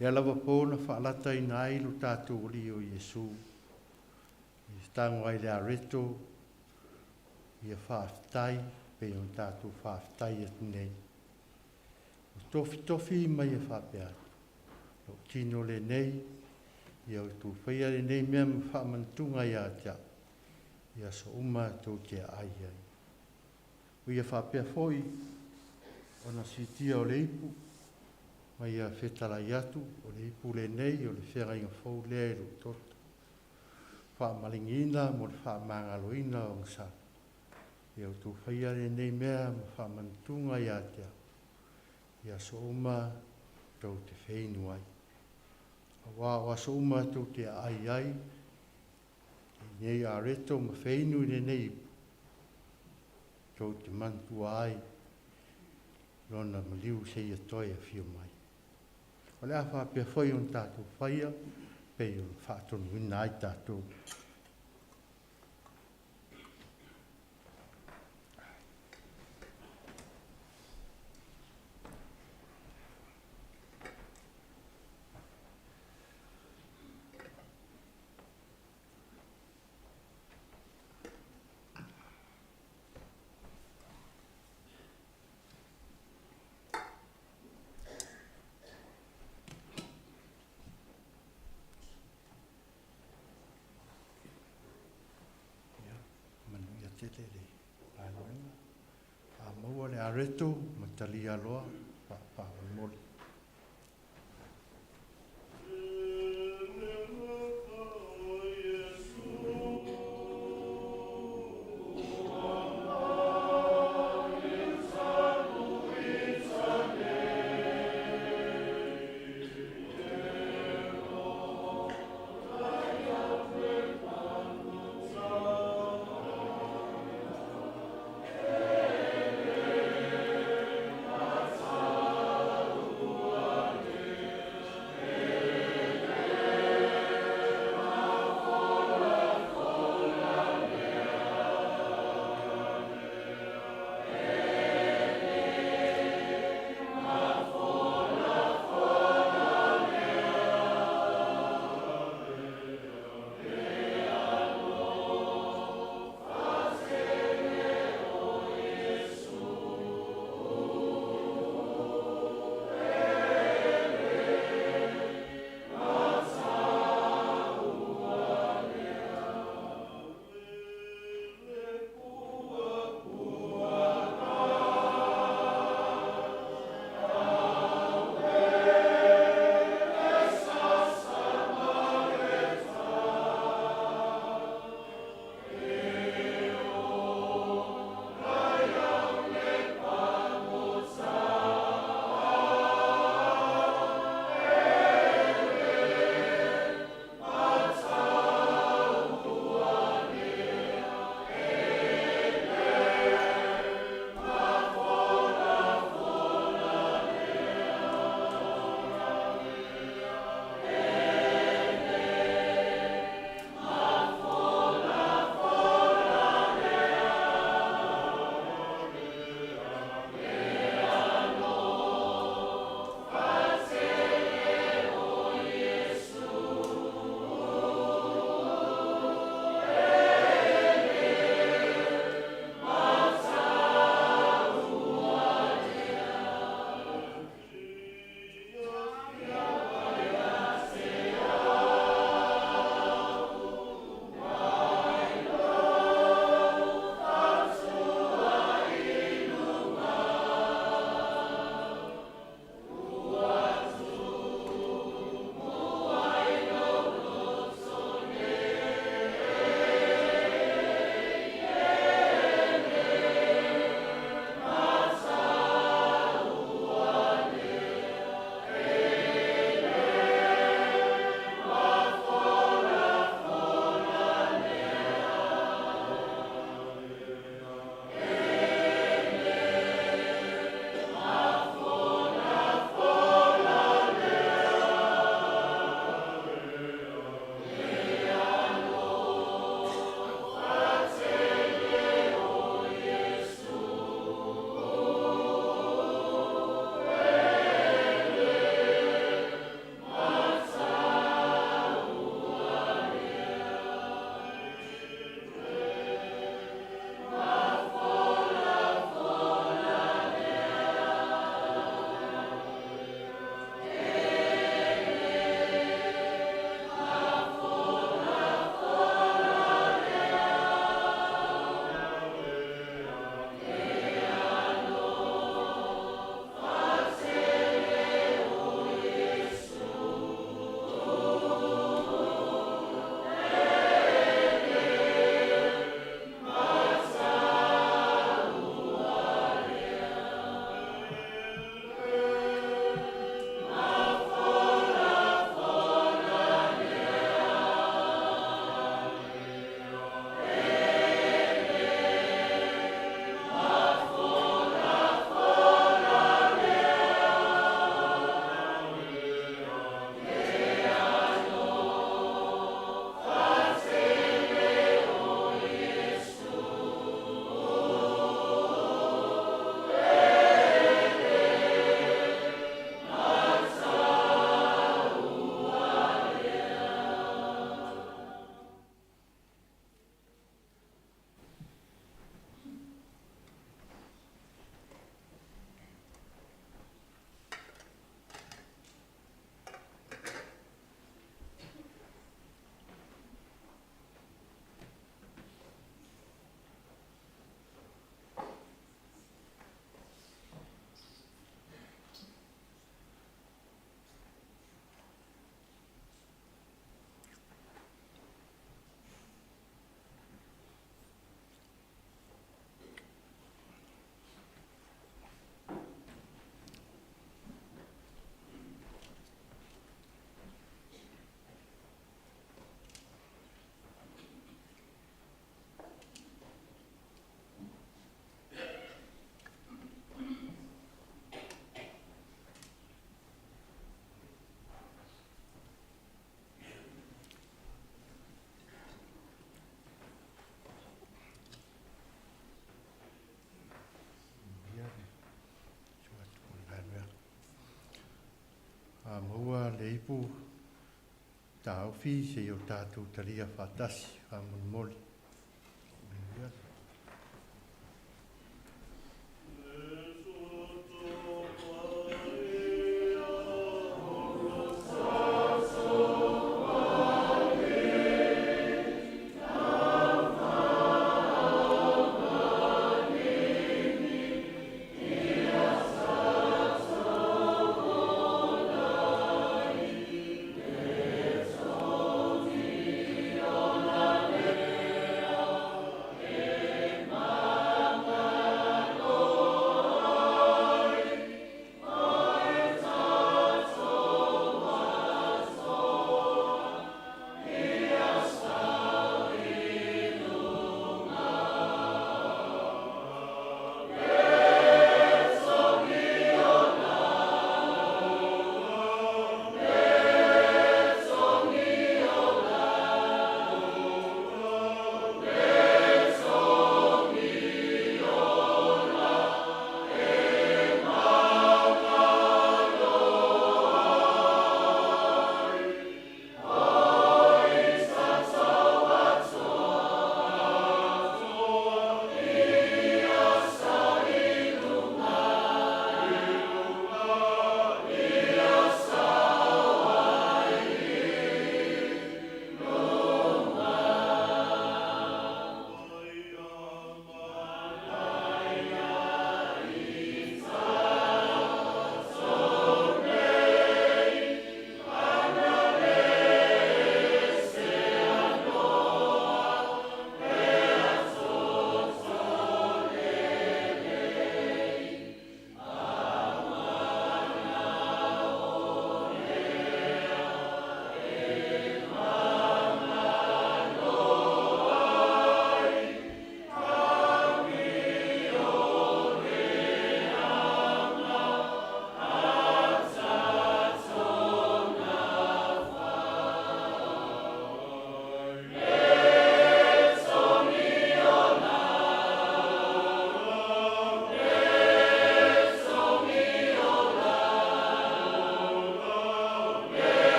Ia lava po na faalataina ai lo tatou Alii o Iesu, i tago ai le areto, ia faafetai, pei ona tatou faafetai atu nei. O tofitofi ma ia faapea atu, lou tino lenei, ia outou faia lenei mea ma faamanatuga ia te au, i aso uma tou te aai ai. O ia faapea foi, ona siitia o le ipu, ma ia fetalai atu, o le ipu lenei o le feagaiga fou lea i lou toto. Faamaligiina mo le faamagaloina o gasalo. Ia outou faia lenei mea ma faamanatuga ia te au, i aso uma tou te feinu ai. Auā o aso uma tou te aai ai, i lenei areto ma feinu i lenei ipu, tou te manatua ai lona maliu seia toe afio mai. O le a faapea foi ona tatou faia, pei ona faatonuina ai tatou. Ia, manuia tele le galuega. A maua le areto ma talia loa, faamolemole. upu taofi seia o tatou talia faatasi faamolemole.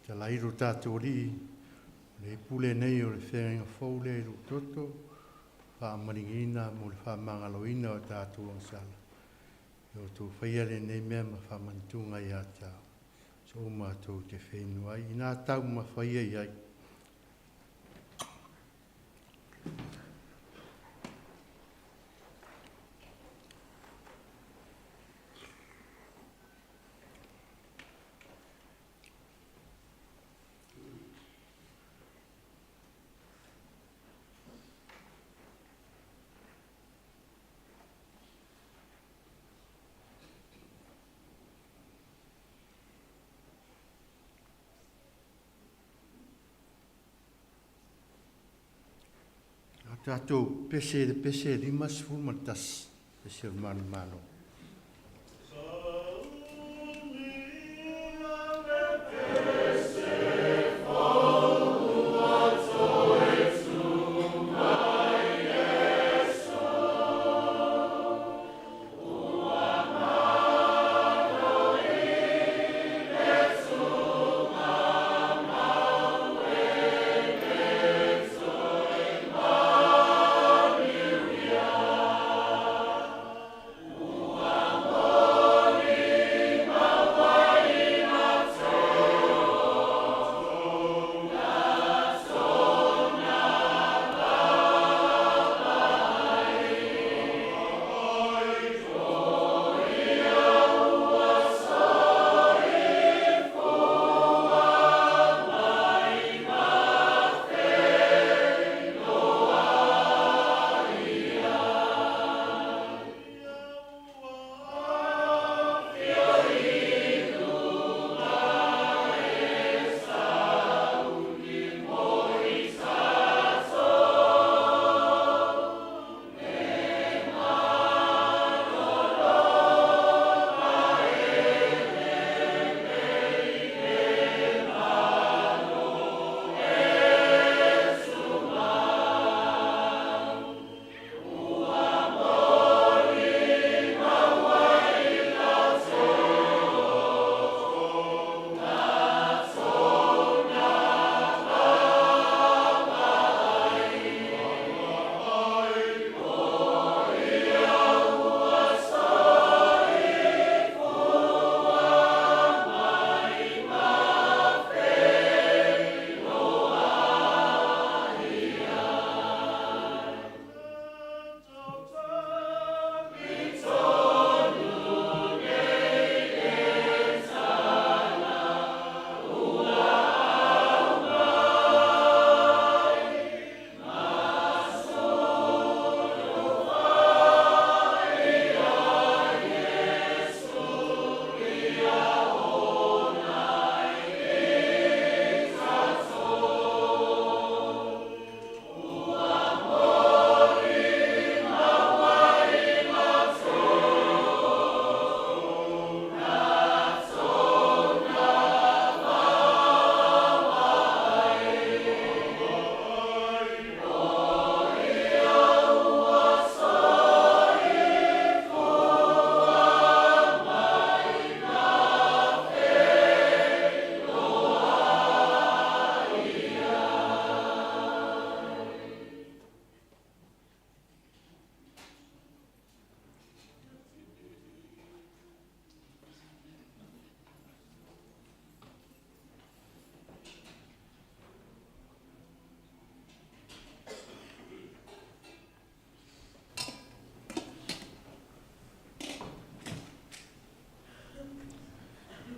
Talai lo tatou Alii, o Lenei pule nei o le feagaiga fou lea i lou toto, faamaligiina mo le faamagaloina o tatou agasala. Ia outou faia lenei mea ma faamanatuga ia te au, so matou te feinu ai, ina taumafa ia i ai. A tatou pese i le pese 51, pese o le Manumalo.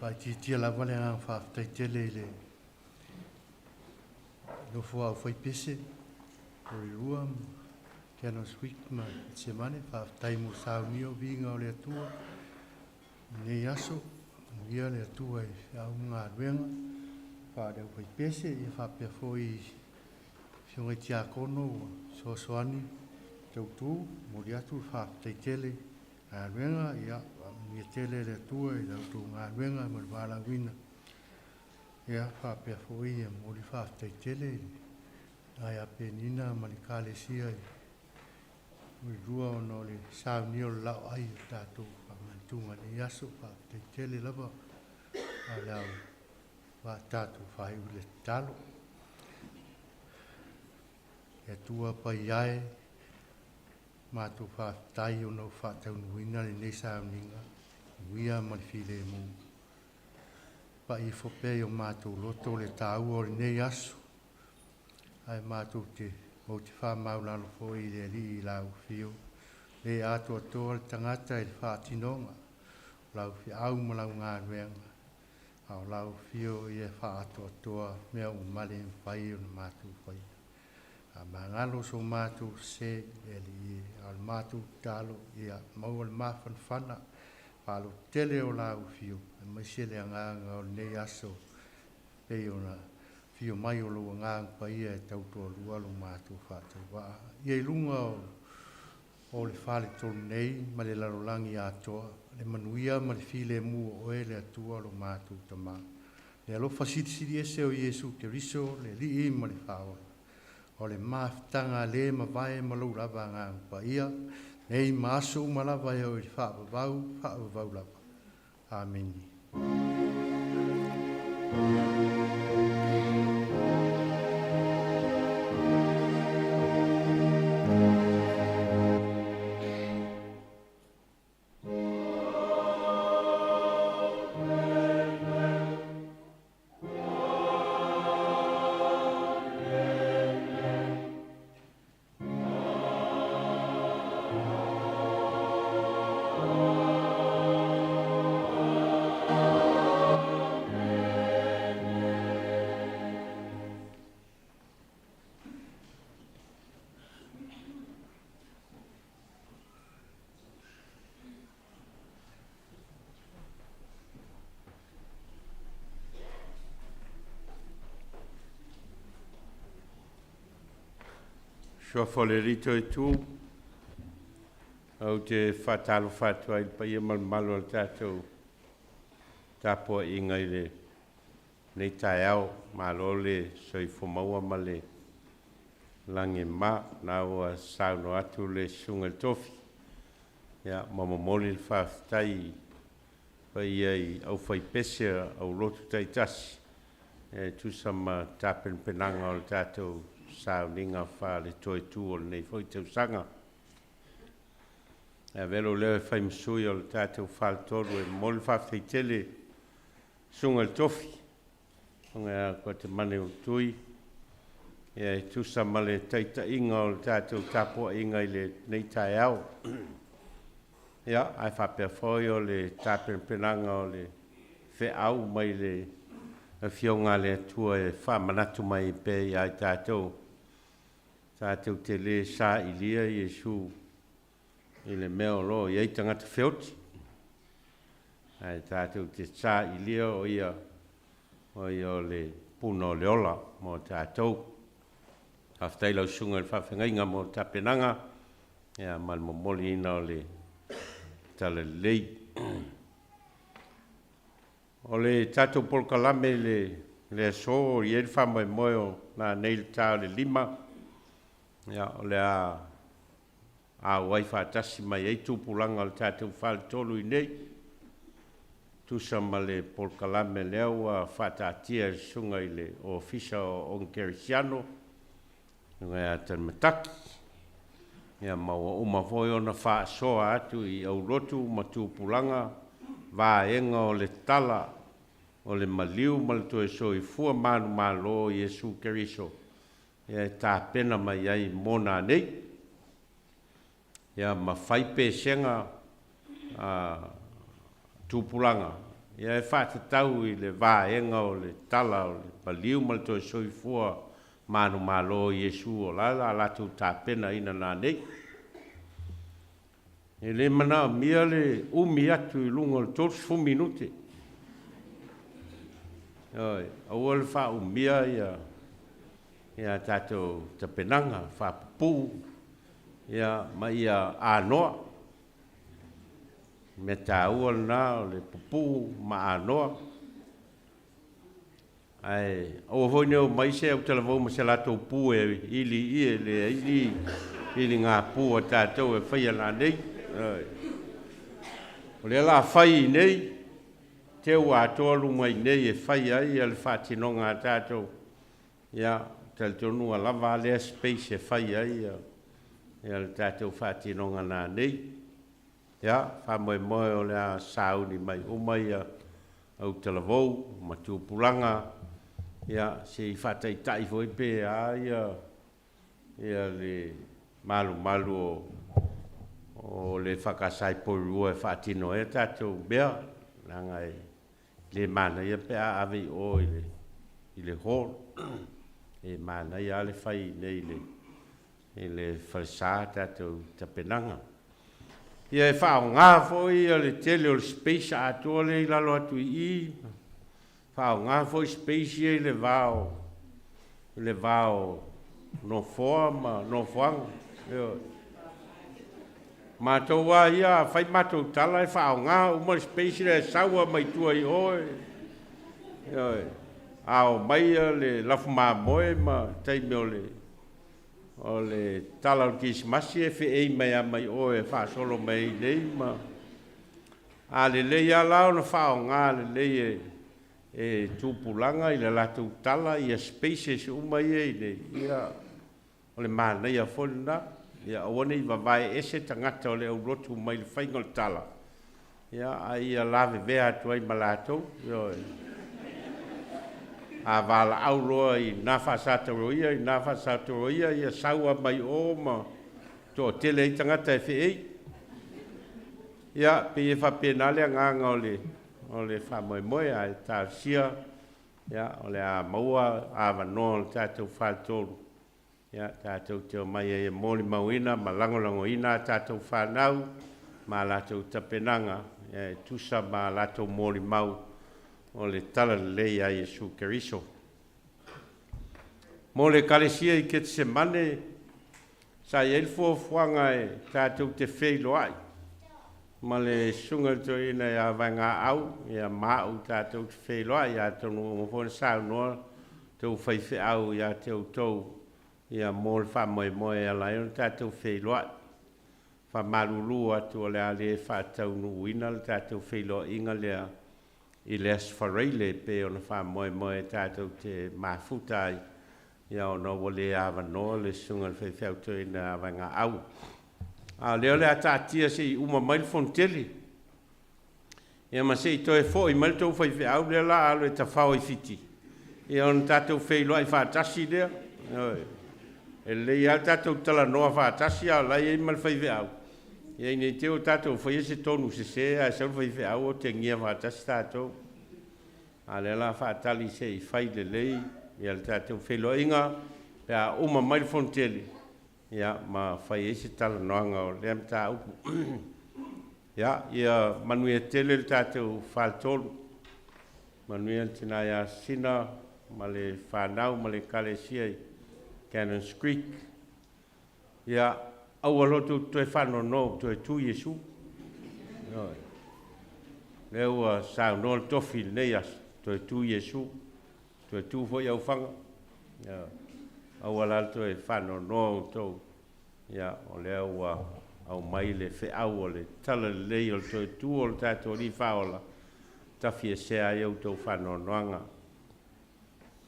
Faaitiitia lava le agaga faafetai tele i le nofo a aufaipese o Porirua ma Candleswick ma Gethsemane. Faafetai mo le saunia o viiga o le Atua i lenei aso. Faamanuia le Atua i feau ma galuega faale aufaipese, ia faapea foi i afioga i tiakono ua fesoasoani tautu. Momoli atu le faafetai tele i galuega, ia faamanuia tele le Atua i la outou galuega ma le valaauina. Ia faapea foi ia momoli le faafetai tele i le tina ia Penina ma le Ekalesia i Porirua ona o le saunia o le laoai o le tatou faamanatuga i lenei aso. Faafetai tele lava. A o le a tatou faaiu i le tatalo. Le Atua Paia e, matou faafetai ona ua faataunuuina lenei sauniga, manuia ma le filemu. Pai ifo pea i o matou loto le taua o lenei aso, ae matou te ou te faamaualalo foi i le Alii i lau afio, le atoatoa le tagata i le faatinoga o lau feau ma lau galuega, a o lau afio ia e faaatoatoa mea uma le mafai ona matou faia. Faamagalo so matou sese le Alii e, a o le matou tatalo ia maua le mafanafana faalototele o lau afio, aemaise le agaga o lenei aso pei ona afio mai o lou Agaga Paia e tautoalua lo matou faatauvaa ia i luga o le faletolu nei ma le lalolagi atoa, le manuia ma le filemu o oe le Atua lo matou Tama. Le alofa silisili ese o Iesu Keriso le Alii ma le Faaola, o le mafutaga le mavae ma lou lava Agaga Paia, nei ma aso uma lava e oo i le faavavau, faavavau lava. Amene. Suafa o le Alii Toetu, ou te faatalofa atu ai i le paia ma le mamalu o le tatou tapuaiga i lenei taeao. Malo le soifua maua ma le lagi e mama. Na ua saunoa atu le Susuga i le Tofi, ia, ma momoli le faafetai i paia i aufaipese aulotu taitasi e tusa ma tapenapenaga o le tatou sauniga faale-Toetu o lenei foi tausaga. E avea lou leo e fai ma sui o le tatou faletolu e momoli le faafetai tele i Susuga i le Tofi, Susuga ia Kotemane Ulutui, ia e tusa ma le taitaiga o le tatou tapuaiga i lenei taeao. Ia, ae faapea foi o le tapenapenaga o le feau mai le Afioga a le Atua e faamanatu mai pea ia i tatou, tatou te le sailia Iesu i le mea o lo o i ai tagata feoti, ae tatou te sailia o ia, o ia o le puna o le ola mo tatou. Faafetai lau Susuga i le Faafeagaiga mo le tapenaga, ia, ma le momoliina o le talalelei. O le tatou polokalame i le aso, e i ai le faamoemoe o nanei le ta o le 5, ia, o le a auai faatasi mai ai tupulaga o le tatou faletolu i nei, tusa ma le polokalame lea ua faataatia e le Susuga i le Ofisa o Onekeresiano, Susuga ia Talimataki, ia, ma ua uma foi ona faasoa atu i aulotu ma tupulaga vaega o le tala o le maliu ma le toe soifua manumalo o Iesu Keriso, ia, e tapena mai ai mo nanei, ia, ma fai pesega a tupulaga, ia, e faatatau i le vaega o le tala o le maliu ma le toe soifua manumalo o Iesu o la a latou tapenaina nanei. E le manaomia le umi atu i luga o le 30 minute. Oi, aua le faaumia ia ia tatou tapenaga faapupuu, ia, ma ia anoa. Mea taua lena o le pupuu ma anoa. Ae aua foi ne i omai se autalavou ma se latou pu e ili i e leai ni iliga pu a tatou e faia nanei. O lea la fai i nei, teu atoa luma i nei e fai ai le faatinoga a tatou, ia, talitonu ua lava a lea space e fai ai ia le tatou faatinoga nanei. Ia, faamoemoe o le a sauni mai uma ia autalavou ma tupulaga, ia, se i faataitai foi pe a ia ia le malumalu o o le EFKS i Porirua e faatino ai a tatou mea, leaga e le manaia pe a ave i o i le i le hall. E manaia lava le fai i inei i le i le falesa tatou tapenaga. Ia e faaaoga foi le tele o le space atoa lea i lalo atu i i, faaaoga foi space ia i le va o le va o nofoa ma nofoaga. Ioe. Matou lava ia, a fai matou tala e faaaoga uma le space lea e sau lava mai tua i o e. Ioe. A omai le lafu mamoe ma taimi o le o le tala o le Kerisimasi e feei mai lava mai o e faasolo mai ai nei ma a lelei lava la ona faaaoga lelei e e tupulaga i le latou tala ia spaces uma ia i le ia o le manaia foi lena ia aua ne i vavae ese tagata o le aulotu mai le faiga o le tala ia a ia lavevea atu ai ma latou ioe a valaau loa i na faasatauroia i na faasatauroia ia sau lava mai o ma toatele ai tagata e feei. Ia pei e faapena le agaga o le o le faamoemoe ae talosia ia o le a maua avanoa o le tatou faletolu ia tatou te omai ai e molimauina ma lagolagoina a tatou fanau ma a latou tapenaga ia e tusa ma a latou molimau o le Talalelei a Iesu Keriso. Mo le Ekalesia i Ketesemane, sa i ai le fuafuaga e tatou te feiloai ma le Susuga i le Toeaina ia Vaegaau ia ma au tatou te feiloai, atonu ua uma foi ona saunoa tou faifeau ia te outou ia mo le faamoemoe e ala ai ona tatou feiloai. Faamalulu atu o le a le faataunuuina le tatou feiloaiga lea i le Aso Faraile e pei ona faamoemoe tatou te mafuta ai, ia ona ua le avanoa le Susuga i le Faifeau Toeaina ia Vaegaau. A o lea o le a taatia se i uma mai le Fonotele, ia ma se i toe foi mai le tou faifeau lea la a alu e tafao i Fiti, ia ona tatou feiloai faatasi lea. Ioe. E lelei lava le tatou talanoa faatasi a o la e i ai ma le faifeau, ia ina ne i te i ua tatou faia se tonu sese ae sau le faifeau otegia faatasi tatou. A o lea o le a faatali se i fai lelei ia le tatou feiloaiga pe a uma mai le Fonotele, ia ma fai ai se talanoaga o lea mataupu. Ia, ia manuia tele le tatou faletolu. Manuia le tina ia Sina ma le fanau ma le Ekalesia i Cannons Creek. Ia, aua loa tou te toe faanoanoa ua toe tu Iesu. Ioe. Lea ua saunoa le tofi i lenei aso, toe tu Iesu, toe tu foi Aufaga. Ioe. Aua la le toe faanoanoa outou, ia, o lea ua aumai le feau o le talalelei o le toe tu o le tatou Alii Faaola, tafiesea ai outou faanoanoaga.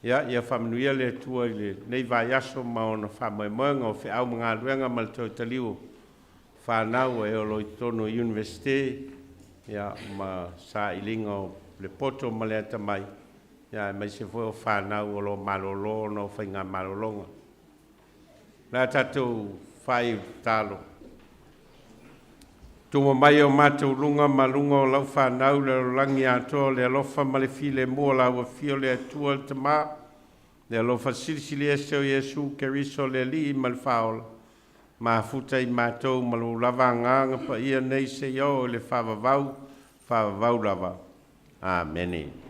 Ia, ia faamanuia le Atua i lenei vaiaso ma ona faamoemoega o feau ma galuega ma le toe taliu o fanau e olo i totonu o Iunivesite, ia, ma sailiga o le poto ma le atamai, ia, aemaise foi o fanau o lo o malolo ona o faigamalologa. O le a tatou faaiu tatalo. Tuma mai o matou luga ma luga o lau fanau le lalolagi atoa o le alofa ma le filemu o lau Afio le Atua le Tama, le alofa silisili ese o Iesu Keriso le Alii ma le Faaola, mafuta i matou ma lou lava Agaga Paia nei seia oo i le faavavau, faavavau lava. Amene.